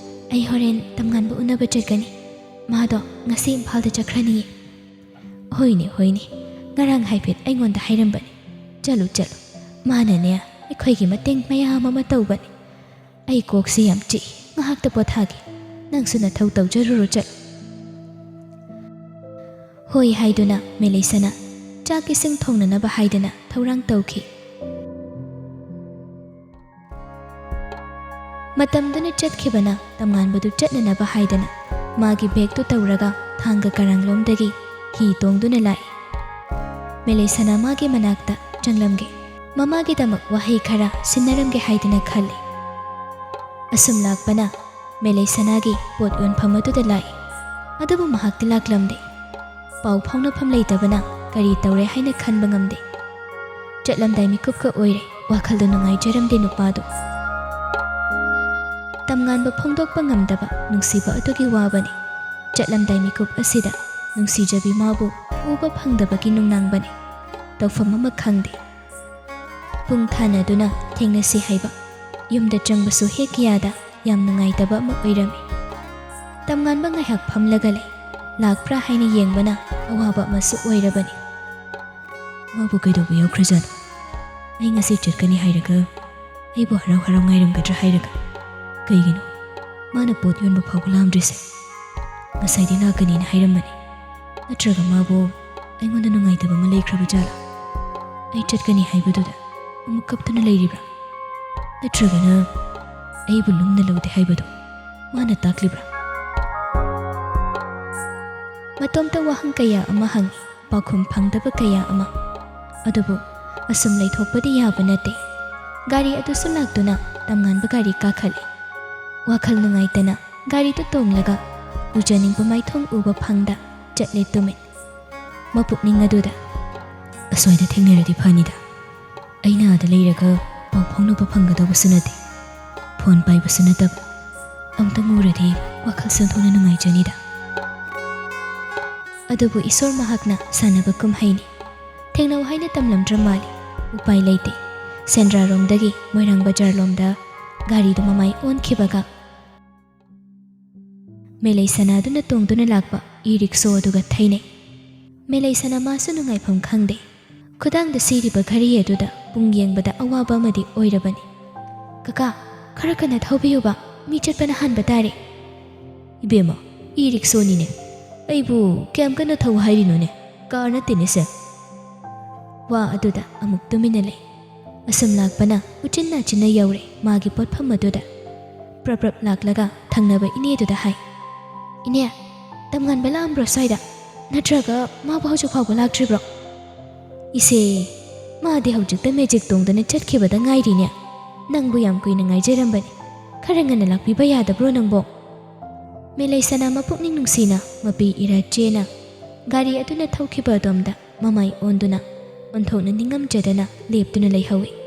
ꯑꯩ ꯍꯣꯔꯦꯟ ꯇꯝꯉꯥꯟꯕ ꯎꯅꯕ ꯆꯠꯀꯅꯤ꯫ ꯃꯥꯗꯣ ꯉꯁꯤ ꯏꯝꯐꯥꯜꯗ ꯆꯠꯈ꯭ꯔꯅꯤꯌꯦ꯫" "ꯍꯣꯏꯅꯦ, ꯍꯣꯏꯅꯦ, ꯉꯔꯥꯡ ꯍꯥꯏꯐꯦꯠ ꯑꯩꯉꯣꯟꯗ ꯍꯥꯏꯔꯝꯕꯅꯤ꯫ ꯆꯠꯂꯨ, ꯆꯠꯂꯨ, ꯃꯥꯅꯅꯦ ꯑꯩꯈꯣꯏꯒꯤ ꯃꯇꯦꯡ ꯃꯌꯥꯝ ꯑꯃ ꯇꯧꯕꯅꯤ꯫ ꯑꯩ ꯀꯣꯛꯁꯤ ꯌꯥꯝ ꯆꯤꯛꯏ, ꯉꯥꯏꯍꯥꯛꯇ ꯄꯣꯊꯥꯒꯦ꯫ ꯅꯪꯁꯨ ꯅꯊꯧ ꯇꯧꯖꯔꯨꯔꯣ, ꯆꯠꯂꯨ꯫" ꯍꯣꯏ ꯍꯥꯏꯗꯨꯅ ꯃꯦꯂꯩꯁꯅ ꯆꯥꯛ ꯏꯁꯤꯡ ꯊꯣꯡꯅꯅꯕ ꯍꯥꯏꯗꯅ ꯊꯧꯔꯥꯡ ꯇꯧꯈꯤ꯫ ꯃꯇꯝꯗꯨꯅ ꯆꯠꯈꯤꯕꯅ ꯇꯝꯉꯥꯟꯕꯗꯨ ꯆꯠꯅꯅꯕ ꯍꯥꯏꯗꯅ ꯃꯥꯒꯤ ꯕꯦꯒꯇꯨ ꯇꯧꯔꯒ ꯊꯥꯡꯒ ꯀꯔꯥꯡꯂꯣꯝꯗꯒꯤ ꯍꯤ ꯇꯣꯡꯗꯨꯅ ꯂꯥꯛꯏ꯫ ꯃꯦꯂꯩꯁꯅꯥ ꯃꯥꯒꯤ ꯃꯅꯥꯛꯇ ꯆꯪꯂꯝꯒꯦ, ꯃꯃꯥꯒꯤꯗꯃꯛ ꯋꯥꯍꯩ ꯈꯔ ꯁꯤꯟꯅꯔꯝꯒꯦ ꯍꯥꯏꯗꯅ ꯈꯜꯂꯤ꯫ ꯑꯁꯨꯝ ꯂꯥꯛꯄꯅ ꯃꯦꯂꯩꯁꯅꯥꯒꯤ ꯄꯣꯠ ꯌꯣꯟꯐꯝ ꯑꯗꯨꯗ ꯂꯥꯛꯏ꯫ ꯑꯗꯨꯕꯨ ꯃꯍꯥꯛꯇꯤ ꯂꯥꯛꯂꯝꯗꯦ꯫ ꯄꯥꯎ ꯐꯥꯎꯅꯐꯝ ꯂꯩꯇꯕꯅ ꯀꯔꯤ ꯇꯧꯔꯦ ꯍꯥꯏꯅ ꯈꯟꯕ ꯉꯝꯗꯦ꯫ ꯆꯠꯂꯝꯗꯥꯏ ꯃꯤꯀꯨꯞꯀ ꯑꯣꯏꯔꯦ, ꯋꯥꯈꯜꯗ ꯅꯨꯡꯉꯥꯏꯖꯔꯝꯗꯦ ꯅꯨꯄꯥꯗꯨ꯫ ꯇꯝꯉꯥꯟꯕ ꯐꯣꯡꯗꯣꯛꯄ ꯉꯝꯗꯕ ꯅꯨꯡꯁꯤꯕ ꯑꯗꯨꯒꯤ ꯋꯥꯕꯅꯤ꯫ ꯆꯠꯂꯝꯗꯥꯏ ꯃꯤꯀꯨꯞ ꯑꯁꯤꯗ ꯅꯨꯡꯁꯤꯖꯕꯤ ꯃꯥꯕꯨ ꯎꯕ ꯐꯪꯗꯕꯒꯤ ꯅꯨꯡꯅꯥꯡꯕꯅꯤ꯫ ꯇꯧꯐꯝ ꯑꯃ ꯈꯪꯗꯦ꯫ ꯄꯨꯡ ꯊꯥꯅꯗꯨꯅ ꯊꯦꯡꯅꯁꯤ ꯍꯥꯏꯕ, ꯌꯨꯝꯗ ꯆꯪꯕꯁꯨ ꯍꯦꯛ ꯌꯥꯗ, ꯌꯥꯝ ꯅꯨꯡꯉꯥꯏꯇꯕ ꯑꯃ ꯑꯣꯏꯔꯝꯃꯤ꯫ ꯇꯝꯉꯥꯟꯕ ꯉꯥꯏꯍꯥꯛ ꯐꯝꯂꯒ ꯂꯩ꯫ ꯂꯥꯛꯄ꯭ꯔꯥ ꯍꯥꯏꯅ ꯌꯦꯡꯕꯅ ꯑꯋꯥꯕ ꯑꯃꯁꯨ ꯑꯣꯏꯔꯕꯅꯤ꯫ ꯃꯥꯕꯨ ꯀꯩꯗꯧꯕ ꯌꯥꯎꯈ꯭ꯔꯖꯥꯠꯅꯣ? ꯑꯩ ꯉꯁꯤ ꯆꯠꯀꯅꯤ ꯍꯥꯏꯔꯒ ꯑꯩꯕꯨ ꯍꯔꯥꯎ ꯍꯔꯥꯎ ꯉꯥꯏꯔꯝꯒꯗ꯭ꯔꯥ ꯍꯥꯏꯔꯒ, ꯀꯩꯒꯤꯅꯣ ꯃꯥꯅ ꯄꯣꯠ ꯌꯣꯟꯕ ꯐꯥꯎꯕ ꯂꯥꯝꯗ꯭ꯔꯤꯁꯦ? ꯉꯁꯥꯏꯗꯤ ꯂꯥꯛꯀꯅꯤꯅ ꯍꯥꯏꯔꯝꯕꯅꯤ꯫ ꯅꯠꯇ꯭ꯔꯒ ꯃꯥꯕꯨ ꯑꯩꯉꯣꯟꯗ ꯅꯨꯡꯉꯥꯏꯇꯕ ꯑꯃ ꯂꯩꯈ꯭ꯔꯕ ꯖꯥꯠꯂꯥ? ꯑꯩ ꯆꯠꯀꯅꯤ ꯍꯥꯏꯕꯗꯨꯗ ꯑꯃꯨꯛ ꯀꯞꯇꯨꯅ ꯂꯩꯔꯤꯕ꯭ꯔꯥ? ꯅꯠꯇ꯭ꯔꯒꯅ ꯑꯩꯕꯨ ꯂꯨꯝꯅ ꯂꯧꯗꯦ ꯍꯥꯏꯕꯗꯨ ꯃꯥꯅ ꯇꯥꯛꯂꯤꯕ꯭ꯔꯥ? ꯃꯇꯣꯝꯇ ꯋꯥꯍꯪ ꯀꯌꯥ ꯑꯃ ꯍꯪꯏ, ꯄꯥꯎꯈꯨꯝ ꯐꯪꯗꯕ ꯀꯌꯥ ꯑꯃ꯫ ꯑꯗꯨꯕꯨ ꯑꯁꯨꯝ ꯂꯩꯊꯣꯛꯄꯗꯤ ꯌꯥꯕ ꯅꯠꯇꯦ꯫ ꯒꯥꯔꯤ ꯑꯗꯨꯁꯨ ꯂꯥꯛꯇꯨꯅ ꯇꯝꯉꯥꯟꯕ ꯒꯥꯔꯤ ꯀꯥꯈꯠꯂꯦ꯫ ꯋꯥꯈꯜ ꯅꯨꯡꯉꯥꯏꯇꯅ ꯒꯥꯔꯤꯗꯨ ꯇꯣꯡꯂꯒ ꯎꯖꯅꯤꯡꯕ ꯃꯥꯏꯊꯣꯡ ꯎꯕ ꯐꯪꯗ ꯆꯠꯂꯦ ꯇꯨꯃꯤꯟ꯫ ꯃꯄꯨꯛꯅꯤꯡ ꯑꯗꯨꯗ, "ꯑꯁ꯭ꯋꯥꯏꯗ ꯊꯦꯡꯅꯔꯗꯤ ꯐꯅꯤꯗ꯫ ꯑꯩꯅ ꯑꯥꯗ ꯂꯩꯔꯒ ꯄꯥꯎ ꯐꯥꯎꯅꯕ ꯐꯪꯒꯗꯧꯕꯁꯨ ꯅꯠꯇꯦ꯫ ꯐꯣꯟ ꯄꯥꯏꯕꯁꯨ ꯅꯠꯇꯕ꯫ ꯑꯝꯇꯪ ꯎꯔꯗꯤ ꯋꯥꯈꯜ ꯁꯦꯟꯊꯣꯛꯅ ꯅꯨꯡꯉꯥꯏꯖꯅꯤꯗ꯫" ꯑꯗꯨꯕꯨ ꯏꯁꯣꯔ ꯃꯍꯥꯛꯅ ꯁꯥꯟꯅꯕ ꯀꯨꯝꯍꯩꯅꯤ꯫ ꯊꯦꯡꯅꯧ ꯍꯥꯏꯅ ꯇꯝꯂꯝꯗ꯭ꯔ ꯃꯥꯜꯂꯤ꯫ ꯎꯄꯥꯏ ꯂꯩꯇꯦ꯫ ꯁꯦꯟꯗ꯭ꯔꯥꯔꯣꯝꯗꯒꯤ ꯃꯣꯏꯔꯥꯡ ꯕꯖꯥꯔꯂꯣꯝꯗ ꯒꯥꯔꯤꯗꯨ ꯃꯃꯥꯏ ꯑꯣꯟꯈꯤꯕꯒ ꯃꯦꯂꯩ ꯁꯅꯥꯗꯨꯅ ꯇꯣꯡꯗꯨꯅ ꯂꯥꯛꯄ ꯏ ꯔꯤꯛꯁꯣ ꯑꯗꯨꯒ ꯊꯩꯅꯩ꯫ ꯃꯦꯂꯩ ꯁꯅꯥ ꯃꯥꯁꯨ ꯅꯨꯡꯉꯥꯏꯐꯝ ꯈꯪꯗꯦ꯫ ꯈꯨꯗꯥꯡꯗ ꯁꯤꯔꯤꯕ ꯘꯔꯤ ꯑꯗꯨꯗ ꯄꯨꯡ ꯌꯦꯡꯕꯗ ꯑꯋꯥꯕ ꯑꯃꯗꯤ ꯑꯣꯏꯔꯕꯅꯤ꯫ "ꯀꯀꯥ, ꯈꯔ ꯀꯟꯅ ꯊꯧꯕꯤꯌꯨꯕ, ꯃꯤ ꯆꯠꯄꯅ ꯍꯥꯟꯕ ꯇꯥꯔꯦ꯫" "ꯏꯕꯦꯝꯃ, ꯏ ꯔꯤꯛꯁꯣꯅꯤꯅꯦ, ꯑꯩꯕꯨ ꯀꯌꯥꯝ ꯀꯟꯅ ꯊꯧ ꯍꯥꯏꯔꯤꯅꯣꯅꯦ? ꯀꯥꯔ ꯅꯠꯇꯦꯅꯦ ꯁꯦ꯫" ꯋꯥ ꯑꯗꯨꯗ ꯑꯃꯨꯛ ꯇꯨꯃꯤꯟꯅ ꯂꯩ꯫ ꯑꯁꯨꯝ ꯂꯥꯛꯄꯅ ꯎꯆꯤꯟ ꯅꯥꯆꯤꯟꯅ ꯌꯧꯔꯦ ꯃꯥꯒꯤ ꯄꯣꯠꯐꯝ ꯑꯗꯨꯗ꯫ ꯄ꯭ꯔꯞ ꯄ꯭ꯔꯞ ꯂꯥꯛꯂꯒ ꯊꯪꯅꯕ ꯏꯅꯦꯗꯨꯗ ꯍꯥꯏ, "ꯏꯅꯦ, ꯇꯝꯉꯥꯟꯕ ꯂꯥꯛꯑꯝꯕ꯭ꯔꯣ ꯁ꯭ꯋꯥꯏꯗ? ꯅꯠꯇ꯭ꯔꯒ ꯃꯥꯕꯨ ꯍꯧꯖꯤꯛ ꯐꯥꯎꯕ ꯂꯥꯛꯇ꯭ꯔꯤꯕ꯭ꯔꯣ?" "ꯏꯆꯦ, ꯃꯥꯗꯤ ꯍꯧꯖꯤꯛꯇ ꯃꯦꯖꯤꯛ ꯇꯣꯡꯗꯅ ꯆꯠꯈꯤꯕꯗ ꯉꯥꯏꯔꯤꯅꯦ꯫ ꯅꯪꯕꯨ ꯌꯥꯝ ꯀꯨꯏꯅ ꯉꯥꯏꯖꯔꯝꯕꯅꯤ꯫ ꯈꯔ ꯉꯟꯅ ꯂꯥꯛꯄꯤꯕ ꯌꯥꯗꯕ꯭ꯔꯣ ꯅꯪꯕꯣ?" ꯃꯦꯂꯩꯁꯅꯥ ꯃꯄꯨꯛꯅꯤꯡ ꯅꯨꯡꯁꯤꯅ ꯃꯄꯤ ꯏꯔꯥ ꯆꯦꯅ ꯒꯥꯔꯤ ꯑꯗꯨꯅ ꯊꯧꯈꯤꯕ ꯑꯗꯣꯝꯗ ꯃꯃꯥꯏ ꯑꯣꯟꯗꯨꯅ ꯑꯣꯟꯊꯣꯛꯅ ꯅꯤꯡꯉꯝꯖꯗꯅ ꯂꯦꯞꯇꯨꯅ ꯂꯩꯍꯧꯏ꯫